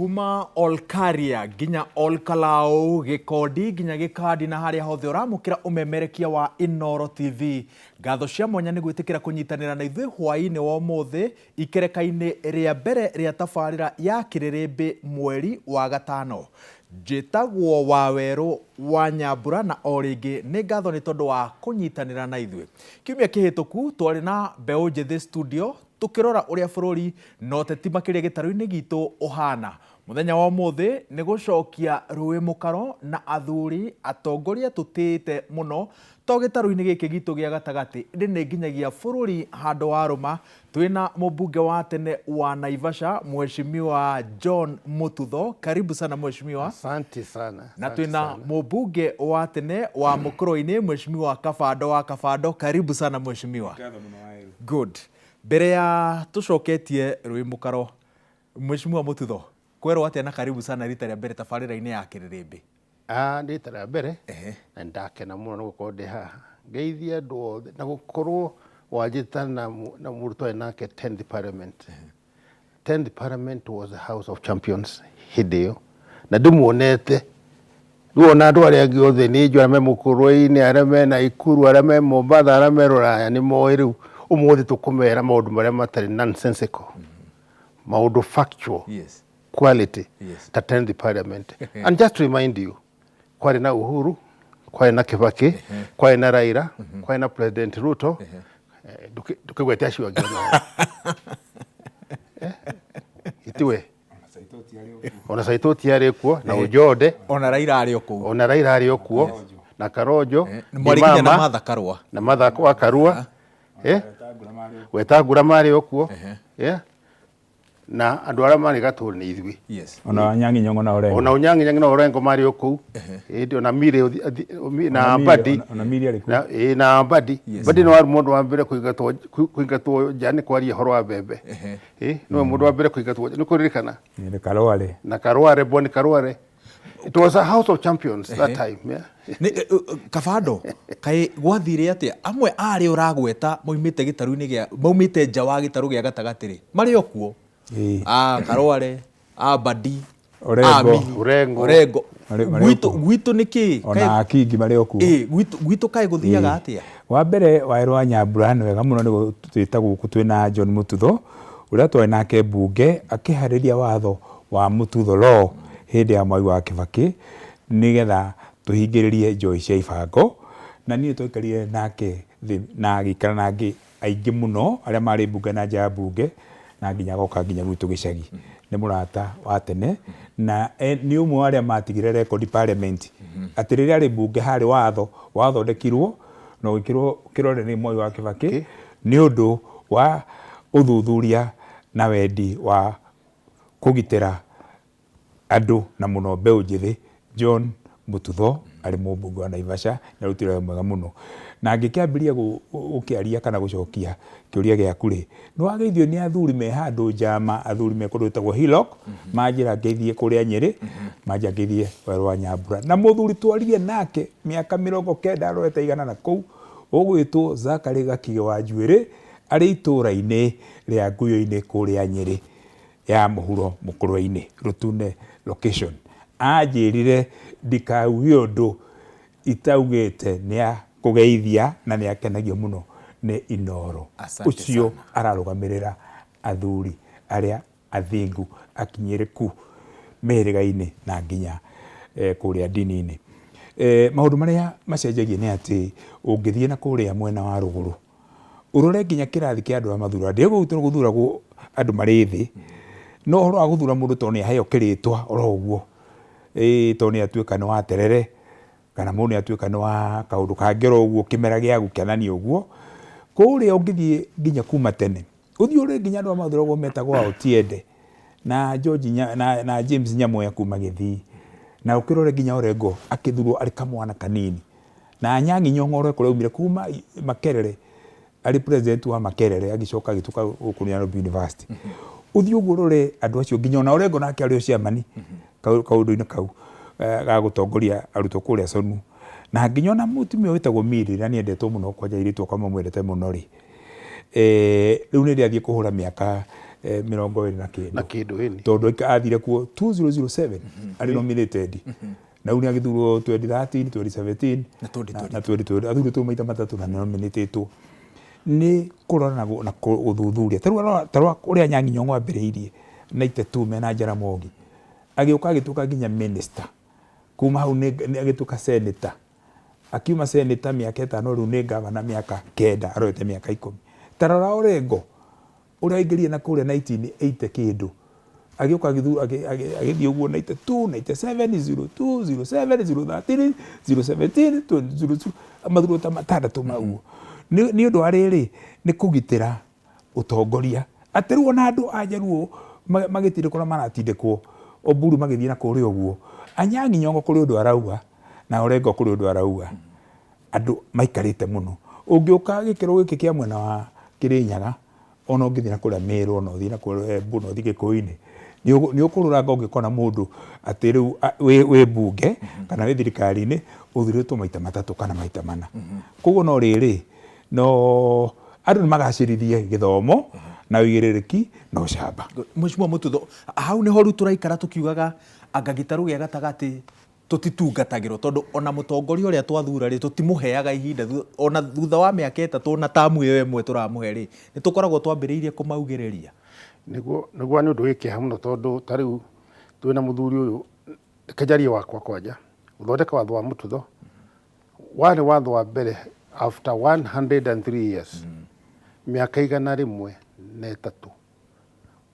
Kuma Olkaria nginya Olkalau, Gĩkondi nginya Gĩkandi na harĩa hothe ũramũkĩra ũmemerekia wa Inooro TV. Ngatho cia mwanya nĩ gwĩtĩkĩra kũnyitanĩra na ithuĩ hwaĩ-inĩ wa ũmũthĩ ikereka-inĩ rĩa mbere rĩa tabarĩra ya Kĩrĩrĩmbĩ mweri wa gatano. Njĩtagwo Wawerũ wa Nyambura na o rĩngĩ nĩ ngatho nĩ tondũ wa kũnyitanĩra na ithuĩ. Kiumia kĩhĩtũku twarĩ na mbeũ njĩthĩ studio tũkĩrora ũrĩa bũrũri na ũteti makĩria gĩtarũ-inĩ gitũ ũhana. Mũthenya wa ũmũthĩ nĩ gũcokia rũĩ mũkaro na athuri atongoria tũtĩĩte mũno to gĩtarũ-inĩ gĩkĩ gitũ gĩa gatagatĩ ĩndĩ nĩ nginyagia bũrũri handũ warũma. Twĩna mũmbunge wa tene wa Naivasha Mheshimiwa John Mututho. Karibu sana mheshimiwa. Asante sana. Na twĩna mũmbunge wa tene wa Mũkũrũ-inĩ Mheshimiwa Kabando wa Kabando. Karibu sana mheshimiwa. Good. Mbere ya tũcoketie rũĩ mũkaro, Mheshimiwa Mututho, kwerwo atĩa na karibu sana rita rĩa mbere tabarĩra-inĩ ya Kĩrĩrĩmbĩ? Ah, nĩ rita rĩa mbere na nĩndakena mũno nĩ gũkorwo ndĩ haha ngeithie andũ othe na gũkorwo wanjĩta na na mũndũ twarĩ nake 10th parliament. 10th parliament was the house of champions hĩndĩ ĩyo na ndĩmuonete rĩu ona andũ arĩa angĩ othe nĩ njũĩ arĩa me Mũkũrwe-inĩ, arĩa me Naikuru, arĩa me Mombatha, arĩa me Rũraya nĩ moĩ rĩu ũmũthĩ tũkũmera maũndũ marĩa matarĩ nonsensical, maũndũ factual. Quality ta 10th parliament. And just to remind you, kwarĩ na Uhuru, kwarĩ na Kibaki, kwarĩ na Raila, kwarĩ na President Ruto, ndũkĩgwete acio angĩ onao. Itiwe ona Saitoti arĩ kuo na Ojode, Ona Raila arĩ o kũu. Ona Raila arĩ o kuo na Karonjo, Mwarĩ nginya na Martha Karua. Na Martha wa Karua, Wetangula marĩ o kuo, na andũ arĩa marĩ gatũ nĩ ithuĩ. Ona Anyang'i Nyong'o na Orengo. Ona Anyang'i Nyong'o na Orengo marĩ o kũu. Ĩndĩ ona Mire na Mbadi. Ona Mire arĩ kuo. Ĩĩ na Mbadi. Mbadi nĩ warĩ mũndũ wa mbere kũingatwo kũingatwo nja nĩ kwaria ũhoro wa mbembe. Ĩĩ nĩwe mũndũ wa mbere kũingatwo nja, nĩ kũririkana? Nĩ Karware. Na Karware, Boni Karware. It was a house of champions that time. Yeah. Nĩ, Kabando, kaĩ gwathire atĩa? Amwe a arĩa ũragweta maumĩte gĩtarũ-inĩ gĩa, maumĩte nja wa gĩtarũ gĩa gatagatĩ rĩ, marĩ o kuo? Ĩĩ. A Karware, a Mbadi, a Orengo. Mili, Orengo. Orengo. Marĩ o Gwitũ kuo. gwitũ nĩ kĩĩ? Ona Akingi marĩ o kuo. Ĩĩ, gwitũ gwitũ kaĩ gũthiaga atĩa? Wa mbere Wawerũ wa Nyambura nĩ wega mũno nĩ gũtwĩta gũkũ twĩna John Mũtutho ũrĩa twarĩ nake mbunge akĩharĩria watho wa Mututho Law hĩndĩ ya Mwai wa Kĩbakĩ nĩgetha tũhingĩrĩrie njohi cia ibango, na niĩ twaikarire nake thĩ na agĩikara na angĩ aingĩ mũno arĩa marĩ mbunge na nja ya mbunge na nginya agoka nginya gwitũ gĩcagi. Nĩ mũrata wa tene na nĩ ũmwe wa arĩa matigire record parliament atĩ rĩrĩa arĩ mbunge harĩ watho wathondekirwo na ũgĩkĩrwo kĩrore nĩ Mwai wa Kĩbakĩ nĩ ũndũ wa ũthuthuria na wendi wa kũgitĩra andũ na mũno mbeũ njĩthĩ. John Mututho arĩ mũmbunge wa Naivasha nĩ arutire wĩra mwega mũno. Na ngĩkĩambĩrĩria gũkĩaria kana gũcokia kĩũria gĩaku rĩ, nĩ wageithio nĩ athuri me handũ njama, athuri me kũndũ gwĩtagwo Hillock, manjĩra ngeithie kũrĩa Nyĩrĩ, manjĩra ngeithie Werũ wa Nyambura. Na mũthuri twaririe nake mĩaka 90 arorete igana na kũu, ũgwĩtwo Zachary Gakige wa Njuĩrĩ, arĩ itũũra-inĩ rĩa Nguyũ-inĩ kũrĩa Nyĩrĩ. Ya mũhuro Mũkũrwe-inĩ, Rũtune location. Anjĩrire ndikauge ũndũ itaugĩte nĩakũgeithia na nĩakenagio mũno nĩ Inooro. Asante Ũcio sana. ararũgamĩrĩra athuri arĩa athingu akinyĩrĩku mĩhĩrĩga-inĩ na nginya kũrĩa ndini-inĩ. Maũndũ marĩa macenjagia nĩ atĩ ũngĩthiĩ na kũrĩa mwena wa rũgũrũ Ũrore nginya kĩrathi kĩa andũ arĩa mathuraga. Ndĩrauga gwitũ gũthuragwo andũ marĩ thĩ, no ũhoro wa gũthura mũndũ tondũ nĩ aheo kĩrĩtwa oro ũguo, ĩĩ tondũ nĩ atuĩka nĩ wa terere, kana mũndũ nĩ atuĩka nĩ wa kaũndũ kangĩ oro ũguo kĩmera gĩa gũkenania ũguo. Kũrĩa ũngĩthiĩ nginya kuma tene, ũthiĩ ũrore nginya andũ arĩa mathuragwo metagwo a Otiende, na George na James Nyamweya kuma Gĩthii, na ũkĩrore nginya Orengo akĩthurwo arĩ kamwana kanini. Na Anyang'i Nyong'o ũrĩa kũrĩa aumire kuma Makerere arĩ president wa Makerere agĩcoka agĩtuĩka gũkũ Nairobi University. Ũthiĩ ũguo ũrore andũ acio nginya ona Orengo nake arĩ o chairman kaũndũ-inĩ kau ga gũtongoria arutwo kũrĩa SONU. Na nginya ona mũtumia wĩtagwo Milly na nĩ endetwo mũno kwanja airĩtu akwa mamwendete mũno rĩ, rĩu nĩ rĩathiĩ kũhũra mĩaka 20 na kĩndũ. Na kĩndũ ĩni. Tondũ athire kuo 2007 arĩ nominated, na rĩu nĩ agĩthurwo 2013, 2017 na 2022. Na 2020 athurĩtwo maita matatũ na nominatĩtwo. Nĩ kũrora na gũthuthuria. Ta rĩu ta rora ũrĩa Anyang'i Nyong'o ambĩrĩirie 92 mena Jaramogi, agĩũka agĩtuĩka nginya minister, kuma hau nĩ agĩtuĩka senator, akiuma senator mĩaka 5, rĩu nĩ gavana mĩaka 9, arorete mĩaka 10. Ta rora Orengo ũrĩa aingĩrire na kũrĩa 1980 kĩndũ, agĩũka agĩthiĩ ũguo 92, 97, 02, 07, 013, 017, 02, mathurwo ta matandatũ mau. Nĩ ũndũ wa rĩrĩ, nĩ kũgitĩra ũtongoria, atĩ rĩu ona andũ a Njaruo magĩtindĩkwo na maratindĩkwo, Oburu magĩthiĩ na kũrĩa ũguo, Anyang'i Nyong'o kũrĩ ũndũ arauga na Orengo kũrĩ ũndũ arauga, andũ maikarĩte mũno. Ũngĩũka gĩkĩro gĩkĩ kĩa mwena wa Kĩrĩnyaga, ona ũngĩthiĩ na kũrĩa Meru, ona ũthiĩ na kũrĩa Embu, na ũthiĩ Gĩkũyũ-inĩ, nĩ ũkũrũranga ũngĩkona mũndũ atĩ rĩu wĩ mbunge kana wĩ thirikari-inĩ ũthurĩtwo maita matatũ kana maita mana. Koguo no rĩrĩ, no andũ nĩ magacĩrithie gĩthomo na ũigĩrĩrĩki na ũcamba. Mheshimiwa Mututho, hau nĩho rĩu tũraikara tũkiugaga anga gĩtarũ gĩa gatagatĩ tũtitungatagĩrwo, tondũ ona mũtongoria ũrĩa twathura rĩ, tũtimũheaga ihinda. Ona thutha wa mĩaka 3 na tamu ĩyo ĩmwe tũramũhe rĩ, nĩ tũkoragwo twambĩrĩirie kũmaugĩrĩria. Nĩguo nĩ ũndũ wĩ kĩeha mũno, tondũ ta rĩu twĩna mũthuri ũyũ Kĩnjarie wakwa kwanja gũthondeka watho wa Mututho warĩ watho wa mbere after 103 years, mĩaka 103.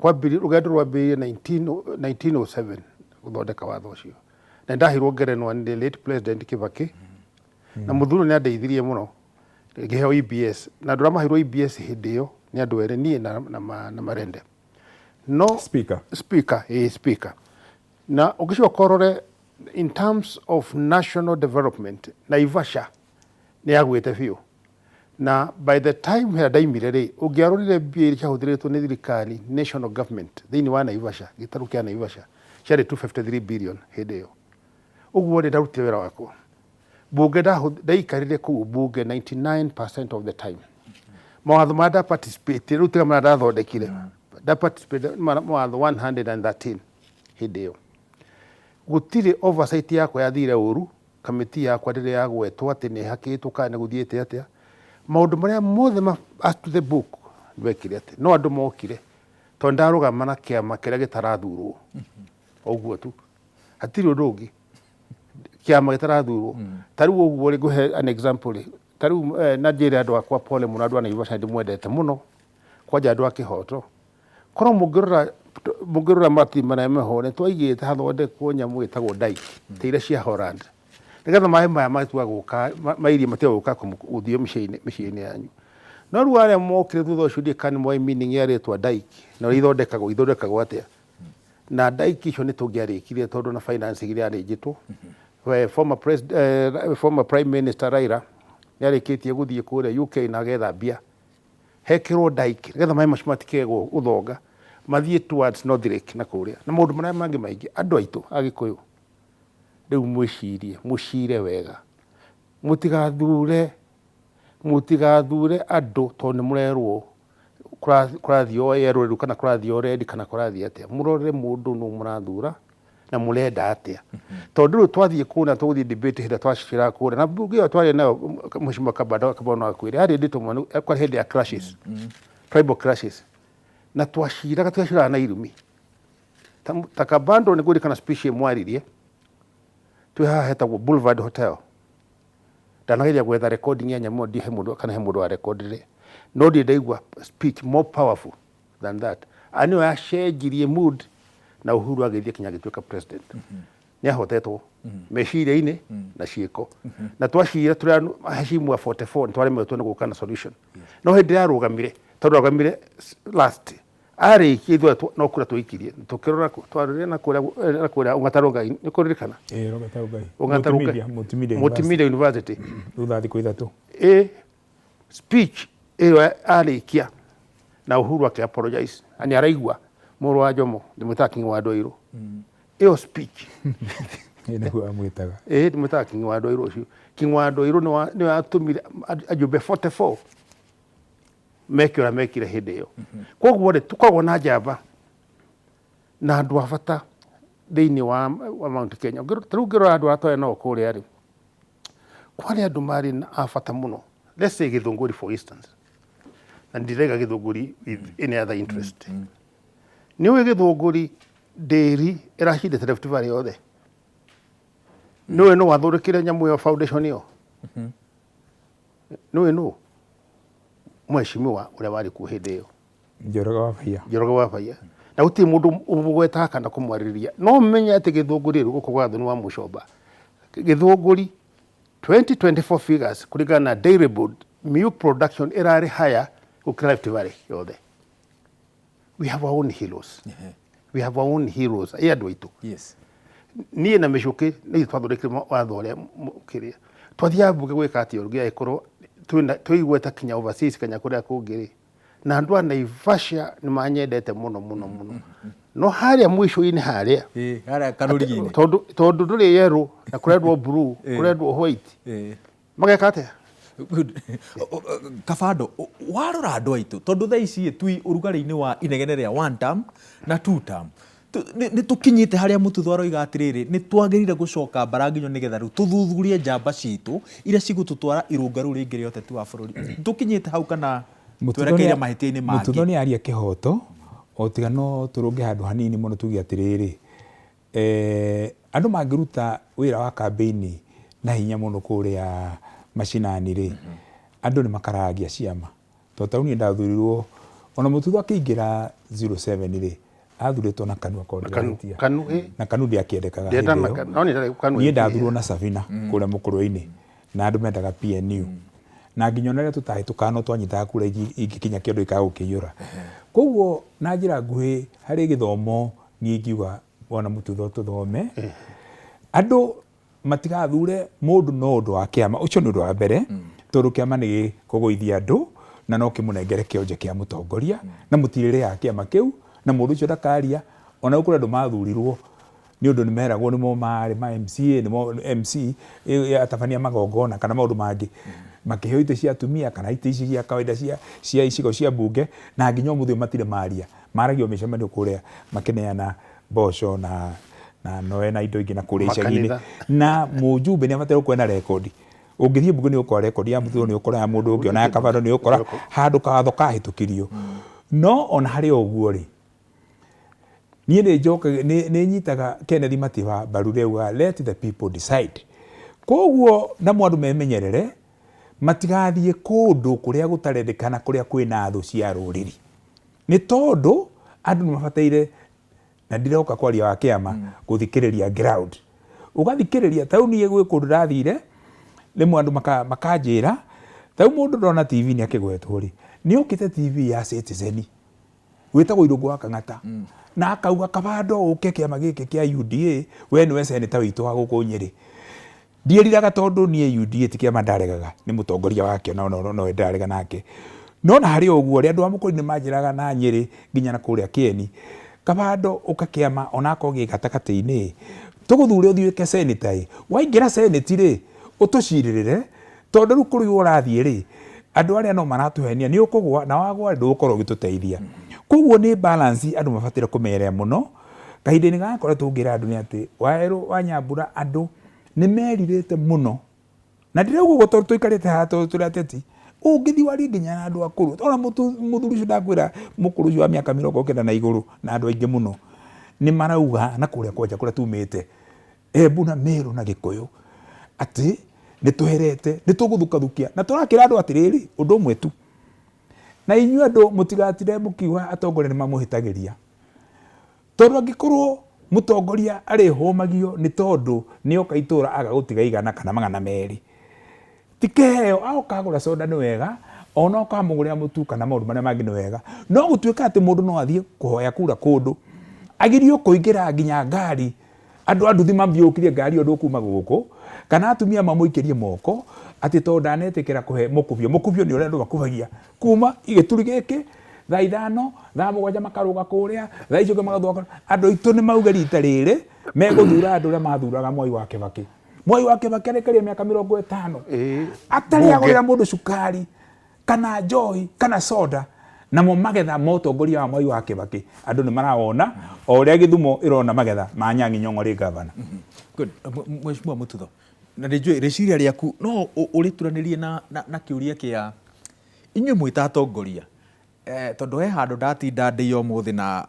Kwambĩrĩria rũgendo rwambĩrĩirie 1907 gũthondeka watho ũcio, na ndaheirwo ngerenwa nĩ the late President Kibaki, na mũthuri nĩ andeithirie mũno ngĩheo EBS, na andũ arĩa maheirwo EBS hĩndĩ ĩyo nĩ andũ erĩ, niĩ na Marende no Speaker. Speaker, ĩ speaker. Na ũngĩcoka ũrore in terms of national development, Naivasha nĩ yagwĩte biũ, na by the time hĩrĩa ndaimire rĩ, ũngĩarorire mbia iria ciahũthĩrĩtwo nĩ thirikari, national government, thĩinĩ wa Naivasha, gĩtarũ kĩa Naivasha ciarĩ 253 billion hĩndĩ ĩyo. Ũguo rĩ, ndarutire wĩra wakwa bunge, ndaikarire kũu bunge 99% of the time. Mawatho marĩa nda participate rĩu, tiga marĩa ndathondekire, nda participate mawatho 113 hĩndĩ ĩyo. Gũtirĩ oversight yakwa yathire ũru, kamĩtĩ yakwa ndĩrĩ yagwetwo atĩ nĩ ĩhakĩtwo kana nĩ gũthiĩte atĩa. Maũndũ marĩa mothe as to the book ndwekire atĩ no andũ mokire, tondũ ndarũgama na kĩama kĩrĩa gĩtarathurwo, ũguo tu, hatirĩ ũndũ ũngĩ, kĩama gĩtarathurwo. Ta rĩu ũguo rĩ, ngũhe an example rĩ, ta rĩu na njĩre andũ akwa pole mũno, andũ a Naivasha, ndĩmwendete mũno, kwanja andũ a kĩhoto. Korwo mũngĩrora maratathi marĩa meho, nĩ twaigĩte hathondekwo nyamũ ĩtagwo dike ta iria cia Holland, nĩgetha maĩ maya matiga gũka mairie, matiga gũka gũthiĩ mĩciĩ-inĩ yanyu. No rĩu arĩa mokire thutha ũcio, ndiũĩ kana nĩ moĩ meaning ya rĩtwa dike na ũrĩa ithondekagwo atĩa. Na dike icio nĩ tũngĩarĩkirie, tondũ na financing iria yarĩnjĩtwo, former prime minister Raila nĩ arĩkĩtie gũthiĩ kũrĩa UK na agetha mbia hekĩrwo dike, nĩgetha maĩ macio matikage gũthonga mathiĩ towards North Lake na kũrĩa na maũndũ marĩa mangĩ maingĩ. Andũ aitũ Agĩkũyũ, rĩu mwĩcirie, mũcire wega, mũtigathure andũ tondũ nĩ mũrerwo kũrathiĩ o yellow rĩu, kana kũrathiĩ o red, kana kũrathiĩ atĩa. Mũrore mũndũ nũ mũrathura na mũrenda atĩa, tondũ rĩu twathiĩ kũna tũgũthiĩ debate hĩndĩ ĩrĩa twaciraga kũrĩa na mbunge ĩyo twarĩ nayo, Mheshimiwa Kabando no akwĩre yarĩ nditũ mũno, kwarĩ hĩndĩ ya clashes, tribal clashes, na twaciraga, twaciraga na irumi. Ta Kabando nĩ ngũririkana speech ĩmwaririe twĩ haha hetagwo Boulevard Hotel. Ndanageria gwetha recording ya nyamũ ĩyo, ndihe mũndũ kana he mũndũ wa recordire, no ndirĩ ndaigua speech more powerful than that. A nĩyo yacenjirie mood na Uhuru agĩthiĩ kinya agĩtuĩka president. Nĩ ahotetwo meciria-inĩ na ciĩko, na twacira tũrĩ heshimua 44 nĩ twaremetwo nĩ gũka na solution, no hĩndĩ yarũgamire, tondũ arũgamire last, arĩkia ithuĩ no kura twaikirie, tũkĩrora twarorire na kũrĩa Ongata Rongai, nĩ kũririkana? Ĩĩ, Ongata Rongai. Ongata Rongai. Multimedia. Multimedia University. Thutha thikũ 3. Ĩ speech ĩyo arĩkia na Uhuru akĩ apologize na nĩ araigua mũrũ wa Jomo, ndĩmwĩtaga King wa Ndwairũ, ĩyo speech. Ĩ nĩguo amwĩtaga. Ĩ ndĩmwĩtaga King wa Ndwairũ ũcio. King wa Ndwairũ nĩwe yatũmire ajumbe 44. Meke ũrĩa mekire hĩndĩ ĩyo. Koguo rĩ, tũkoragwo na njamba na andũ a bata thĩinĩ wa Mount Kenya. Ta rĩu ũngĩrora andũ arĩa twarĩ nao kũrĩa rĩ, kwarĩ andũ marĩ a bata mũno. Let's say Gĩthũngũri, for instance, na ndiraiga Gĩthũngũri with any other interest. Nĩ ũĩ Gĩthũngũri ndĩri ĩracindĩte Rift Valley yothe? Nĩ ũĩ nũ wathondekire nyamũ ĩyo, foundation ĩyo? Nĩ ũĩ nũ? Mheshimiwa ũrĩa warĩ kuo hĩndĩ ĩyo. Njoroge wa Baiya. Njoroge wa Baiya. Na gũtirĩ mũndũ ũmũgwetaga kana kũmwarĩrĩria. No menye atĩ Gĩthũngũri rĩu gũkũ gwa Gathoni wa Mũcomba, Gĩthũngũri 2024 figures kũringana na Dairy Board, milk production ĩrarĩ higher gũkĩra Rift Valley yothe. We have our own heroes. We have our own heroes. Ĩ andũ aitũ. Niĩ na Mĩcũkĩ nĩ ithuĩ twathondekire watho ũrĩa kĩrĩa twathiaga mbunge gwĩka atĩa ũngĩ angĩkorwo twĩ igweta kinya overseas, kinya kũrĩa kũngĩ rĩ, na andũ a Naivasha nĩ manyendete mũno mũno mũno, no harĩa mũico-inĩ harĩa Ĩ, harĩa karũrigi-inĩ. Tondũ ndũrĩ yellow na kũrendwo blue, kũrendwo white, mageka atĩa? Good. Kabando, warora andũ aitũ, tondũ thaa ici twi ũrugarĩ-inĩ wa inegene rĩa one term na two term, nĩ tũkinyĩte harĩa Mũtutho aroiga atĩrĩrĩ, nĩ twagĩrĩire gũcoka mbara nginyo nĩgetha rĩu tũthuthurie njamba citũ iria cigũtũtwara irũnga rĩu rĩngĩ rĩa ũteti wa bũrũri. Tũkinyĩte hau kana twerekeire mahĩtia-inĩ Mũtutho mangĩ? Nĩ aria kĩhoto, o tiga no tũrũnge handũ hanini mũno tuge atĩrĩrĩ, andũ mangĩruta wĩra wa kambĩini na hinya mũno kũrĩa macinani rĩ, andũ nĩ makaragia ciama. Tondũ ta rĩu niĩ ndathurirwo, ona Mũtutho akĩingĩra 07 rĩ, athurĩtwo na Kanu akorwo ndĩrahĩtia. Kanu, ĩ. Na Kanu ndĩakĩendekaga Ndĩenda hĩndĩ na ĩyo. No nĩ ndarĩ Kanu Niĩ MP. ndathurwo na Sabina kũrĩa Mũkũrwe-inĩ, na andũ mendaga PNU. Na nginya ona rĩrĩa tũtahĩtũkaga no twanyitaga kura ingĩkinya kĩondo ikaga gũkĩiyũra. Koguo na njĩra nguhĩ harĩ gĩthomo niĩ ingiuga bwana Mũtutho tũthome. Andũ matigathure mũndũ no ũndũ wa kĩama, ũcio nĩ ũndũ wa mbere, tondũ kĩama nĩ gĩkũgũithia andũ na no kĩmũnengere kĩonje kĩa mũtongoria na mũtirĩrĩaga kĩama kĩu na mũndũ ũcio ndakaria. Ona kũrĩ andũ mathurirwo nĩ ũndũ nĩ meragwo nĩmo marĩ ma MCA, nĩmo MC, atabania magongona kana maũndũ mangĩ, makĩheo itĩ cia atumia kana itĩ ici cia kawaida cia icigo cia mbunge, na nginya ũmũthĩ ũyũ matirĩ maria, maragio mĩcemanio kũrĩa makĩneana mboco na noe na indo ingĩ na kũrĩa icagi-inĩ. Makanitha. Na mũjumbe nĩ abataire gũkorwo na rekondi. Ũngĩthiĩ mbunge nĩ ũkora rekondi ya Mũtutho, nĩ ũkora ya mũndũ ũngĩ, ona ya Kabando nĩ ũkora handũ kawatho kahĩtũkirio. No ona harĩ o ũguo rĩ, niĩ nĩ njokagia, nĩ nyitaga Kenneth Matiba mbaru rĩrĩa augaga let the people decide. Koguo namo andũ memenyerere matigathiĩ kũndũ kũrĩa gũtarendekana, kũrĩa kwĩna thũ cia rũrĩrĩ, nĩ tondũ andũ nĩ mabataire, na ndiroka kwaria wa kĩama, gũthikĩrĩria ground, ũgathikĩrĩria. Ta rĩu niĩ gwĩ kũndũ ndathire, rĩmwe andũ makanjĩra, ta rĩu mũndũ ndona TV nĩ akĩgwetwo rĩ, nĩ okĩte TV ya Citizen wĩtagwo Irũngũ wa Kang'ata, na akauga, "Kabando, ũke kĩama gĩkĩ kĩa UDA, we nĩwe seneta witũ wa gũkũ Nyĩrĩ." Ndiĩriraga tondũ niĩ UDA ti kĩama ndaregaga, nĩ mũtongoria wakĩo no ndarega nake. No na harĩ o ũguo rĩ, andũ a Mũkũri nĩ manjĩraga na Nyĩrĩ nginya na kũrĩa Kĩeni, "Kabando, ũka kĩama onakorwo gĩ gatagatĩ-inĩ, tũgũthure ũthiĩke seneta ĩ, waingĩra seneti rĩ, ũtũcirĩrĩre, tondũ rĩu kũrĩa ũrathiĩ rĩ, andũ arĩa no maratũhenia, nĩ ũkũgwa na wagwa ndũgũkorwo ũgĩtũteithia." Koguo nĩ balance andũ mabataire kũmenyerera mũno. Kahinda-inĩ gaka ũrĩa tũngĩra andũ nĩ atĩ Wawerũ wa Nyambura andũ nĩ merirĩte mũno, na ndĩrauga ũguo tondũ tũikarĩte haha tondũ tũrĩ ateti. Ũngĩthiĩ warie nginya na andũ akũrũ, ona mũthuri ũcio ndakwĩra, mũkũrũ ũcio wa mĩaka 90 na igũrũ, na andũ aingĩ mũno nĩ marauga na kũrĩa kwanja kũrĩa tumĩte Embu na Meru na Gĩkũyũ atĩ nĩ tũherete, nĩ tũgũthukathukia, na tũrakĩra andũ atĩrĩrĩ ũndũ ũmwe tu, na inyuĩ andũ mũtigatinde mũkiuga atongoria nĩ mamũhĩtagĩria, tondũ angĩkorwo mũtongoria arĩhũmagio nĩ tondũ nĩ oka itũra aga gũtiga 100 kana 200, ti kĩheo, aoka agũra soda nĩ wega, ona oka amũgũrĩra mũtu kana maũndũ marĩa mangĩ nĩ wega, no gũtuĩka atĩ mũndũ no athiĩ kũhoya kura kũndũ agirio kũingĩra nginya ngari, andũ a nduthi mambiũkirie ngari ĩyo, ndũkuma gũkũ, kana atumia mamũikĩrie moko atĩ tondũ ndanetĩkĩra kũhe mũkubio. Mũkubio nĩ ũrĩa andũ makubagia kuma gĩturi gĩkĩ thaa 5, thaa 7 makarũga kũrĩa, thaa icio ingĩ magathũka. Andũ aitũ nĩ mauge rita rĩrĩ megũthura andũ ũrĩa mathuraga Mwai wa Kĩbakĩ. Mwai wa Kĩbakĩ arekerie mĩaka 50 atarĩ Bunge. agũrĩra mũndũ cukari. Kana njohi kana soda. Namo magetha ma ũtongoria wa Mwai wa Kĩbakĩ andũ nĩ marawona o ũrĩa Gĩthumo ĩrona magetha ma Anyang'i Nyong'o rĩ gavana. Good. Mheshimiwa Mututho, na nĩ njũĩ rĩciria rĩaku no ũrĩturanĩrie na, na, na kĩũria kĩa inyuĩ mwĩ ta atongoria eh, tondũ he handũ ndatinda ndĩ ũmũthĩ na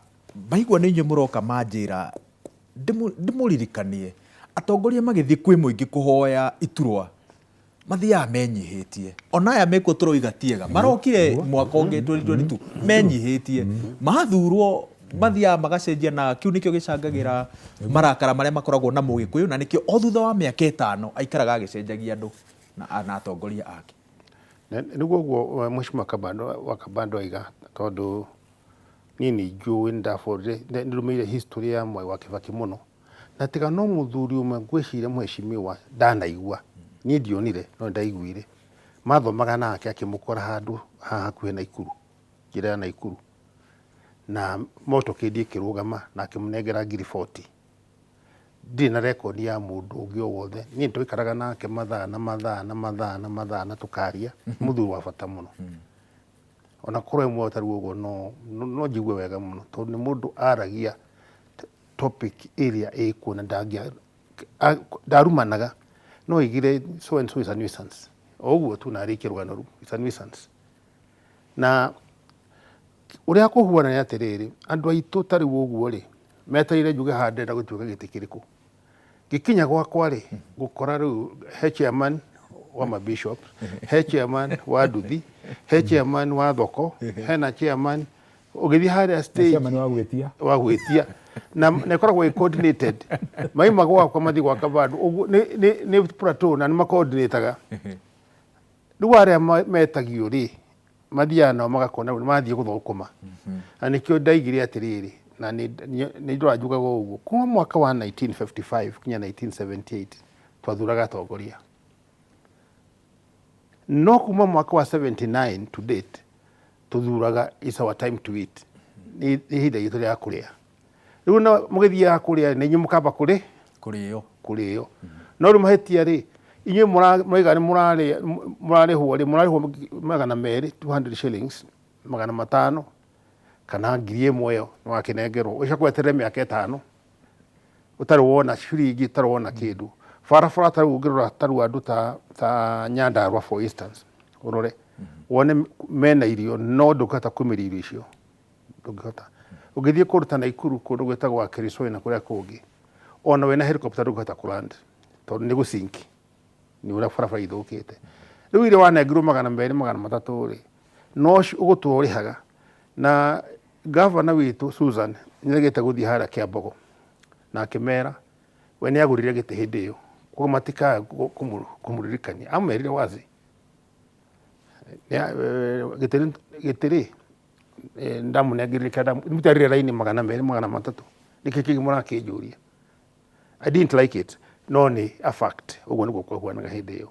maigua nĩ inyuĩ mũroka manjĩra ndĩmũririkanie atongoria magĩthiĩ kwĩ mũingĩ kũhoya iturwa mathiaga menyihĩtie. Ona aya mekuo tũroiga tiega marokire mwaka ũngĩ 2022 menyihĩtie, mathurwo mathiaga magacenjia, na kĩu nĩkĩo gĩcangagĩra marakara marĩa makoragwo na Mũgĩkũyũ, na nĩkĩo o thutha wa mĩaka 5 aikaraga agĩcenjagia andũ na atongoria ake. Nĩguo ũguo Mheshimiwa Kabando wa Kabando aiga, tondũ niĩ nĩ njũĩ nĩ nĩndũmĩire history ya Mwai wa Kĩbakĩ mũno. Na tiga no mũthuri ũmwe ngwĩciria mheshimiwa ndanaigua, niĩ ndionire no nĩndaiguire, mathomaga nake akĩmũkora handũ haha hakuhĩ Naikuru, njĩra ya Naikuru, na motorcade ĩkĩrũgama na akĩmũnengera ngiri 40. Ndirĩ na rekondi ya mũndũ ũngĩ o wothe, niĩ nĩtwaikaraga nake mathaa na mathaa na mathaa na mathaa na tũkaria, mũthuri wa bata mũno. Ona korwo e muoyo ta rĩu ũguo no no njigue wega mũno tondũ nĩ mũndũ aragia topic ĩrĩa ĩkuo na ndarumanaga no aigire so and so is a nuisance o ũguo tu na arĩkie rũgano rũu is a nuisance. Na ũrĩa kũhuana nĩ atĩrĩrĩ, andũ aitũ ta rĩu ũguo rĩ, metereire njuge haha ndĩrenda gũtuĩka gĩtĩ kĩrĩkũ. Ngĩkinya gwakwa rĩ, ngũkora rĩu he chairman wa mabishop, he chairman wa nduthi, he chairman wa thoko, hena chairman ũgĩthiĩ harĩa stage chairman wa gwĩtia wa gwĩtia na na ĩkoragwo ĩ coordinated maima gwakwa mathiĩ gwa Kabando ũguo nĩ plateau na nĩ macoordinataga. Rĩu arĩa metagio rĩ mathiaga nao magakona rĩu nĩmathiĩ gũthũkũma. Na nĩkĩo ndaigire atĩrĩrĩ, na nĩ ndora njugaga ũguo, kuma mwaka wa 1955 kinya 1978 twathuraga atongoria. No kuma mwaka wa 79 to date tũthuraga it's our time to eat. Nĩ ihinda ritũ rĩa kũrĩa. Rĩu na mũgĩthiaga kũrĩa nĩ inyuĩ mũkamba kũrĩ? Kũrĩo. Kũrĩo. No rĩu mahĩtia rĩ, inyuĩ mũraiga nĩ mũrarĩa, mũrarĩhwo rĩ, mũrarĩhwo 200, 200 shillings, 500, kana 1000 ĩyo nĩwakĩnengerwo. Ũcoke weterere mĩaka 5, ũtarĩ wona ciringi, ũtarĩ wona kĩndũ. Barabara ta rĩu ũngĩrora ta rĩu andũ ta Nyandarua for instance, ũrore, wone mena irio no ndũngĩhota kumĩria irio icio. Ndũngĩhota. Ũngĩthiĩ kũndũ ta Naikuru, kũndũ gwĩtagwo Kirisoi na kũrĩa kũngĩ, ona wĩna helicopter ndũngĩhota kũland, tondũ nĩ gũcinki, nĩ ũrĩa barabara ithũkĩte. Rĩu iria wanengerwo 200, 300 rĩ, no ũgũtũra ũrĩhaga. Na gavana witũ Susan nĩaregete gũthiĩ harĩa Kĩambogo, na akĩmera we nĩagũrire gĩtĩ hĩndĩ ĩyo, koguo matikaga kũmũririkania. Amerire wazi, gĩtĩ rĩ, ndamũnengerire kĩrĩa mũtarire raini 200, 300, nĩkĩ kĩngĩ mũrakĩnjũria? I didn't like it, no nĩ a fact, ũguo nĩguo kwahuanaga hĩndĩ ĩyo.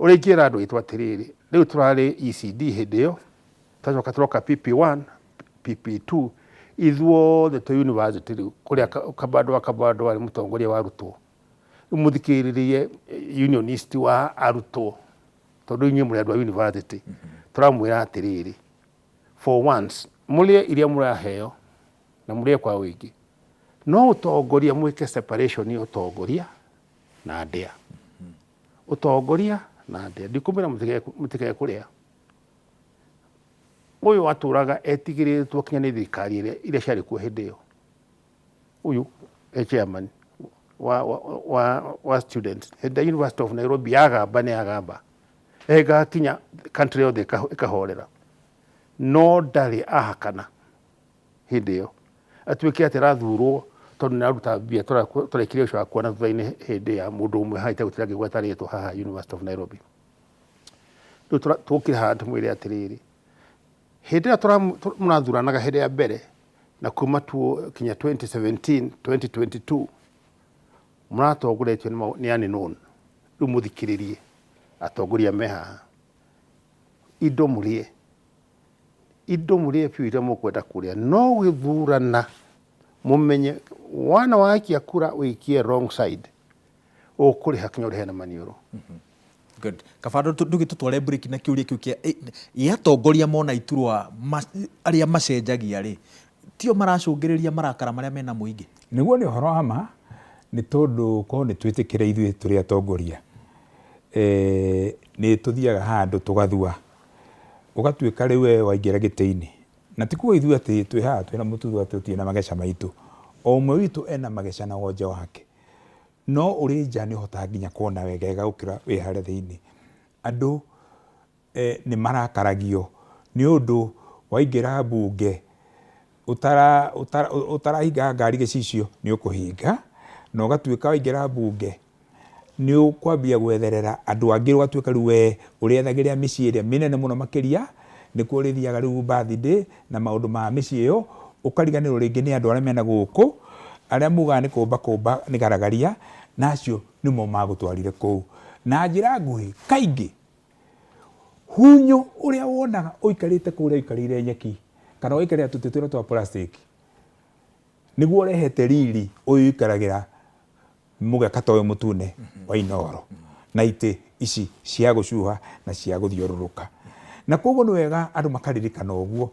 Ũrĩa ingĩra andũ aitũ atĩrĩrĩ, rĩu tũrarĩ ECD hĩndĩ ĩyo, twacoka tũroka PP1, PP2, ithuothe twĩ university rĩu, kũrĩa Kabando wa Kabando arĩ mũtongoria wa arutwo. Rĩu mũthikĩrĩrie unionist wa arutwo, tondũ inyuĩ mũrĩ andũ a university, tũramwĩra atĩrĩrĩ, for once, mũrĩe iria mũraheo na mũrĩe kwa ũingĩ, no ũtongoria mwĩke separation ya ũtongoria na ndĩa. Ũtongoria na ndĩa. Ndikũmwĩra mũtikae kũrĩa. Ũyũ atũraga etigĩrĩtwo kinya nĩ thirikari iria ciarĩ kuo hĩndĩ ĩyo. Ũyũ e chairman wa students. Hĩndĩ ya University of Nairobi yagamba nĩ yagamba. Ĩgakinya country yothe ĩkahorera. No ndarĩ ahakana hĩndĩ ĩyo. Atuĩke atĩ arathurwo tondũ nĩ aruta mbia tũrekire ũcio wa na thutha-inĩ hĩndĩ ya mũndũ ũmwe haha itegũtira ngĩgweta rĩtwa haha University of Nairobi. Rĩu tũkire haha tũmwĩre atĩrĩrĩ, hĩndĩ ĩrĩa mũrathuranaga hĩndĩ ya mbere na kuma kinya 2017, 2022 mũratongoretio nĩ unknown. Rĩu mũthikĩrĩrie atongoria me haha, indo mũrĩe, indo mũrĩe biũ iria mũkwenda kũrĩa, no gũthurana mũmenye wana waikia kura ũikie wrong side, ũkũrĩha kinya ũrĩhe na maniũrũ. Good. Kaba ndũgĩtũtware break na kĩũria kĩu kĩa ĩ atongoria mona iturwa arĩa macenjagia rĩ, tio maracũngĩrĩria marakara marĩa mena mũingĩ? Nĩguo nĩ ũhoro wa ma, nĩ tondũ korwo nĩ twĩtĩkĩre ithuĩ tũrĩ atongoria, nĩ tũthiaga handũ tũgathua, ũgatuĩka rĩu we waingĩra gĩtĩ-inĩ. Na ti kuga ithuĩ atĩ twĩ haha twĩna mũtutho atĩ tũtirĩ na mageca maitũ. O ũmwe witũ ena mageca na wonje wake. No ũrĩ nja nĩ ũhotaga nginya kuona wegega gũkĩra wĩ harĩa thĩinĩ. Andũ nĩ marakaragio nĩ ũndũ waingĩra mbunge ũtarahinga ngari gĩcicio nĩ ũkũhinga, na ũgatuĩka waingĩra mbunge nĩ ũkwambia gwetherera andũ angĩ, ũgatuĩka rĩu we ũrĩethagĩrĩra mĩciĩ ĩrĩa mĩnene mũno makĩria, nĩkuo ũrĩthiaga rĩu birthday na maũndũ ma mĩciĩ ĩyo, ũkariganĩrwo rĩngĩ nĩ andũ arĩa mena gũkũ, arĩa mugaga nĩ kũmba kũmba nĩ garagaria, na acio nĩmo magũtwarire kũu. Na njĩra nguhĩ, kaingĩ hunyũ ũrĩa wonaga ũikarĩte kũrĩa ũikarĩire nyeki, kana ũgaikarĩra tũtĩ tũrĩa twa plastic, nĩguo ũrehete riri ũyũ ũikaragĩra mũgeka ta ũyũ mũtune wa Inooro, na itĩ ici cia gũcuha na cia gũthiũrũrũka. Na koguo nĩ wega andũ makaririkana ũguo.